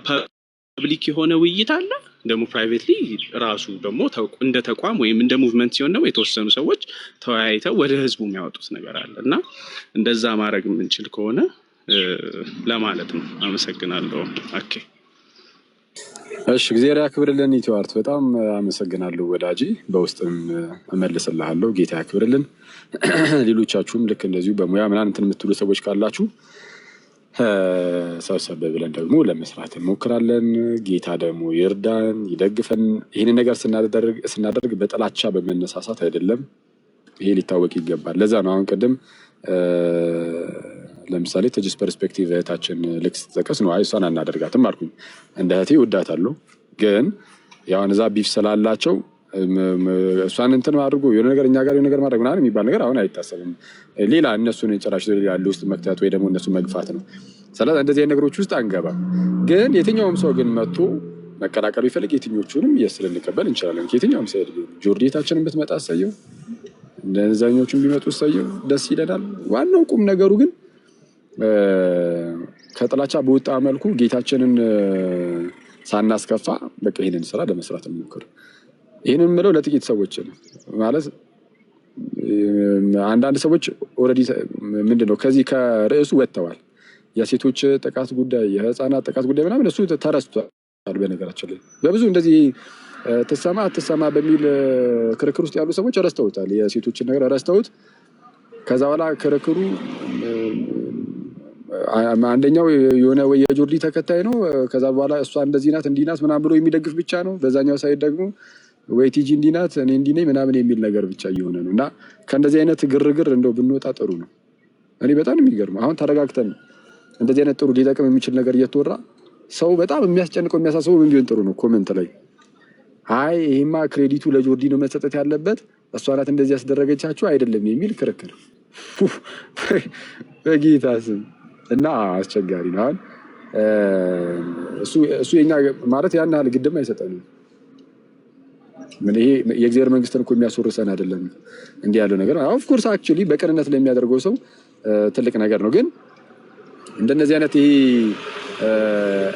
public የሆነ ውይይት አለ። ደግሞ privately ራሱ ደግሞ እንደ ተቋም ወይም እንደ movement ሲሆን ደግሞ የተወሰኑ ሰዎች ተወያይተው ወደ ህዝቡ የሚያወጡት ነገር አለ እና እንደዛ ማድረግ የምንችል ከሆነ ለማለት ነው። አመሰግናለሁ። Okay። እሺ፣ እግዚአብሔር ያክብርልን። ኢትዮ አርት በጣም አመሰግናለሁ ወዳጄ። በውስጥም እመልስልሃለሁ። ጌታ ያክብርልን። ሌሎቻችሁም ልክ እንደዚሁ በሙያ ምናምን እንትን የምትሉ ሰዎች ካላችሁ ሰብሰብ ብለን ደግሞ ለመስራት እንሞክራለን። ጌታ ደግሞ ይርዳን፣ ይደግፈን። ይህንን ነገር ስናደርግ በጥላቻ በመነሳሳት አይደለም። ይሄ ሊታወቅ ይገባል። ለዛ ነው አሁን ቅድም ለምሳሌ ተጅስ perspective እህታችን ልክ ስትጠቀስ ነው አይ እሷን አናደርጋትም አልኩኝ። እንደ እህቴ እወዳታለሁ፣ ግን ያው እዛ beef ስላላቸው እሷን እንትን አድርጎ የሆነ ነገር እኛ ጋር የሆነ ነገር ማድረግ ምናምን የሚባል ነገር አሁን አይታሰብም። ሌላ እነሱን ጭራሽ ሌላ ውስጥ መክተት ወይ ደግሞ እነሱን መግፋት ነው። ስለዚህ እንደዚህ አይነት ነገሮች ውስጥ አንገባም። ግን የትኛውም ሰው ግን መጥቶ መቀላቀሉ ይፈልግ የትኞቹንም yes ልንቀበል እንችላለን። ከየትኛውም side ቢሆን ጆርዲታችንን ብትመጣ እሰየው፣ እንደዛኞቹን ቢመጡ እሰየው፣ ደስ ይለናል። ዋናው ቁም ነገሩ ግን ከጥላቻ በወጣ መልኩ ጌታችንን ሳናስከፋ በቃ ይህንን ስራ ለመስራት እንሞክር። ይህንን የምለው ለጥቂት ሰዎች ነው። ማለት አንዳንድ ሰዎች already ምንድን ነው ከዚህ ከርዕሱ ወጥተዋል። የሴቶች ጥቃት ጉዳይ፣ የህፃናት ጥቃት ጉዳይ ምናምን እሱ ተረስቷል። በነገራችን ላይ በብዙ እንደዚህ ትሰማ አትሰማ በሚል ክርክር ውስጥ ያሉ ሰዎች ረስተውታል። የሴቶችን ነገር ረስተውት ከዛ በኋላ ክርክሩ አንደኛው የሆነ ወይ የጆርዲ ተከታይ ነው። ከዛ በኋላ እሷ እንደዚህ ናት እንዲህ ናት ምናምን ብሎ የሚደግፍ ብቻ ነው። በዛኛው side ደግሞ ወይ ቲጂ እንዲህ ናት እኔ እንዲህ ነኝ ምናምን የሚል ነገር ብቻ እየሆነ ነው። እና ከእንደዚህ አይነት ግርግር እንደው ብንወጣ ጥሩ ነው። እኔ በጣም የሚገርመው አሁን ተረጋግተን እንደዚህ አይነት ጥሩ ሊጠቅም የሚችል ነገር እየተወራ ሰው በጣም የሚያስጨንቀው የሚያሳስበው ምን ቢሆን ጥሩ ነው? Comment ላይ አይ ይሄማ credit ኡ ለጆርዲ ነው መሰጠት ያለበት፣ እሷ ናት እንደዚህ ያስደረገቻችሁ አይደለም የሚል ክርክር በጌታ ስም እና አስቸጋሪ ነው። አሁን እሱ የኛ ማለት ያን ያህል ግድም አይሰጠንም። ምን ይሄ የእግዚአብሔር መንግስትን እኮ የሚያስወርሰን አይደለም እንዲህ ያለው ነገር። Of course actually በቅንነት ለሚያደርገው ሰው ትልቅ ነገር ነው። ግን እንደነዚህ አይነት ይሄ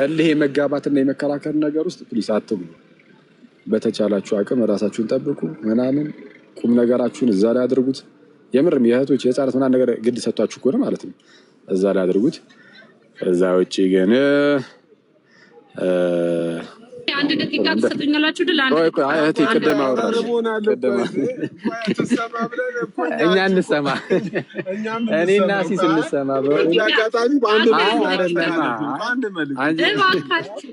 እልህ የመጋባትና የመከራከር ነገር ውስጥ please አትግቡ። በተቻላችሁ አቅም ራሳችሁን ጠብቁ ምናምን ቁም ነገራችሁን እዛ ላይ አድርጉት። የምርም የእህቶች የህፃናት ምናምን ነገር ግድ ሰጥቷችሁ ከሆነ ማለት ነው እዛ ላይ አድርጉት። ከዛ ውጭ ግን አንድ ደቂቃ ትሰጡኛላችሁ? ድል አንድ ቆይ ቆይ፣ አይ እህቴ ቅድም አወራሽ ቅድም እኛ እንሰማ እኔና ሲስ እንሰማ። በዚህ አጋጣሚ በአንድ አይ መልዕክት አይደለም፣ በአንድ መልዕክት አንቺ እባካችሁ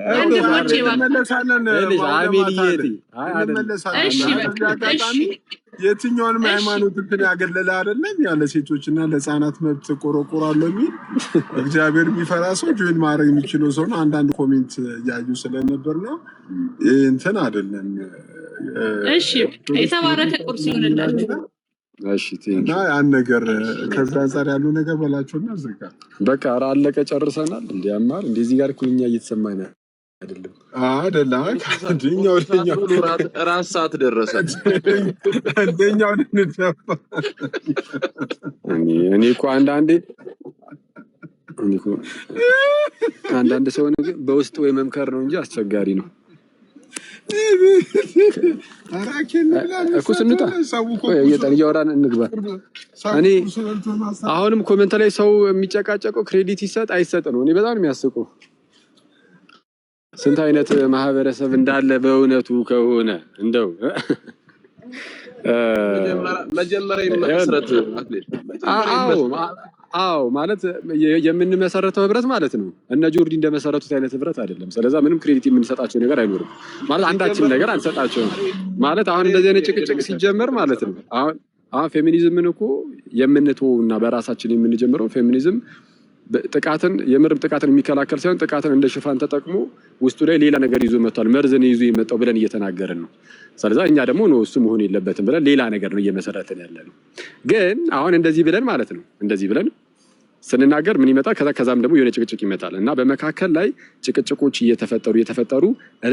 ወንድሞቼ እባካችሁ። እንመለሳለን። ይኸውልሽ ወደ አሜን ማታ እህቴ፣ ላይ አይ አይደለም እንመለሳለን። እሺ እና በቃ በዚህ አጋጣሚ እሺ የትኛውንም እሺ ሃይማኖት እንትን ያገለለ አይደለም። ያለ ሴቶችና ለህፃናት መብት ቆረቆራለሁ የሚል እግዚአብሔር የሚፈራ ሰው join ማድረግ የሚችለው ሰው ነው። አንዳንድ comment እያዩ ስለነበር ነው። ይህ እንትን አይደለም። እሺ የተባረከ ቁርስ ይሆንላችሁ። እሺ thank እና ያን ነገር ከዛ አንጻር ያሉ ነገር በላቸውና ዝጋ። በቃ ኧረ አለቀ፣ ጨርሰናል። እንዲ ያማል እንደዚህ ጋር እኮ እኛ እየተሰማን አይደለም። አይደለም እንደኛው ቁርስ እንደኛው ሳትበሉ ራት ሰዓት ደረሰ። እንደኛው ልንደፋ እኔ እኮ አንዳንዴ እኔ እኮ አንዳንድ ሰውን ግን በውስጥ ወይ መምከር ነው እንጂ አስቸጋሪ ነው አራኬን ብላ እኮ። ስንወጣ ሰው እኮ ቆይ እየጠን እያወራን እንግባ። ሰው እኔ ቁርስ በልቶ ማሳ አሁንም comment ላይ ሰው የሚጨቃጨቀው credit ይሰጥ አይሰጥ ነው። እኔ በጣም ነው የሚያስቀው። ስንት አይነት ማህበረሰብ እንዳለ በእውነቱ ከሆነ እንደው መጀመሪያ ይመስረት አክሊል፣ መጀመሪያ አዎ ይመስረት። አዎ ማለት የምንመሰረተው ህብረት ማለት ነው እነ ጆርዲ እንደመሰረቱት አይነት ህብረት አይደለም። ስለዛ ምንም credit የምንሰጣቸው ነገር አይኖርም ማለት አንዳችም ሲጀመር ነገር አንሰጣቸውም ማለት አሁን እንደዚህ አይነት ጭቅጭቅ ሲጀመር ማለት ነው። አሁን ፌሚኒዝምን እኮ የምንተወው እና በራሳችን የምንጀምረው ፌሚኒዝም ጥቃትን የምርም ጥቃትን የሚከላከል ሳይሆን ጥቃትን እንደ ሽፋን ተጠቅሞ ውስጡ ላይ ሌላ ነገር ይዞ መጥቷል፣ መርዝን ይዞ የመጣው ብለን እየተናገርን ነው። ስለዛ እኛ ደግሞ ነው እሱ መሆን የለበትም ብለን ሌላ ነገር ነው እየመሰረትን ያለ ነው። ግን አሁን እንደዚህ ብለን ማለት ነው እንደዚህ ብለን ስንናገር ምን ይመጣል? ከዛም ደግሞ የሆነ ጭቅጭቅ ይመጣል እና በመካከል ላይ ጭቅጭቆች እየተፈጠሩ እየተፈጠሩ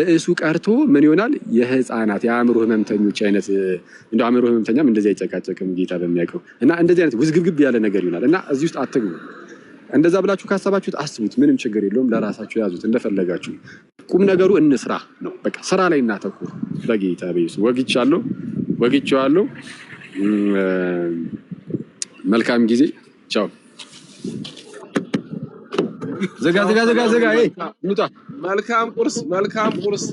ርዕሱ ቀርቶ ምን ይሆናል? የህፃናት የአእምሮ ህመምተኞች አይነት፣ እንደ አእምሮ ህመምተኛም እንደዚህ አይጨቃጨቅም ጌታ በሚያውቀው፣ እና እንደዚህ አይነት ውዝግብግብ ያለ ነገር ይሆናል እና እዚህ ውስጥ አትግቡ። እንደዛ ብላችሁ ካሰባችሁት አስቡት፣ ምንም ችግር የለውም። ለራሳችሁ ያዙት እንደፈለጋችሁ። ቁም ነገሩ እንስራ ነው። በቃ ስራ ላይ እናተኩር። በጌታ በኢየሱስ ወግቻለሁ፣ ወግቼዋለሁ። መልካም ጊዜ። ቻው። ዘጋ ዘጋ ዘጋ ዘጋ። እንውጣ። መልካም ቁርስ፣ መልካም ቁርስ።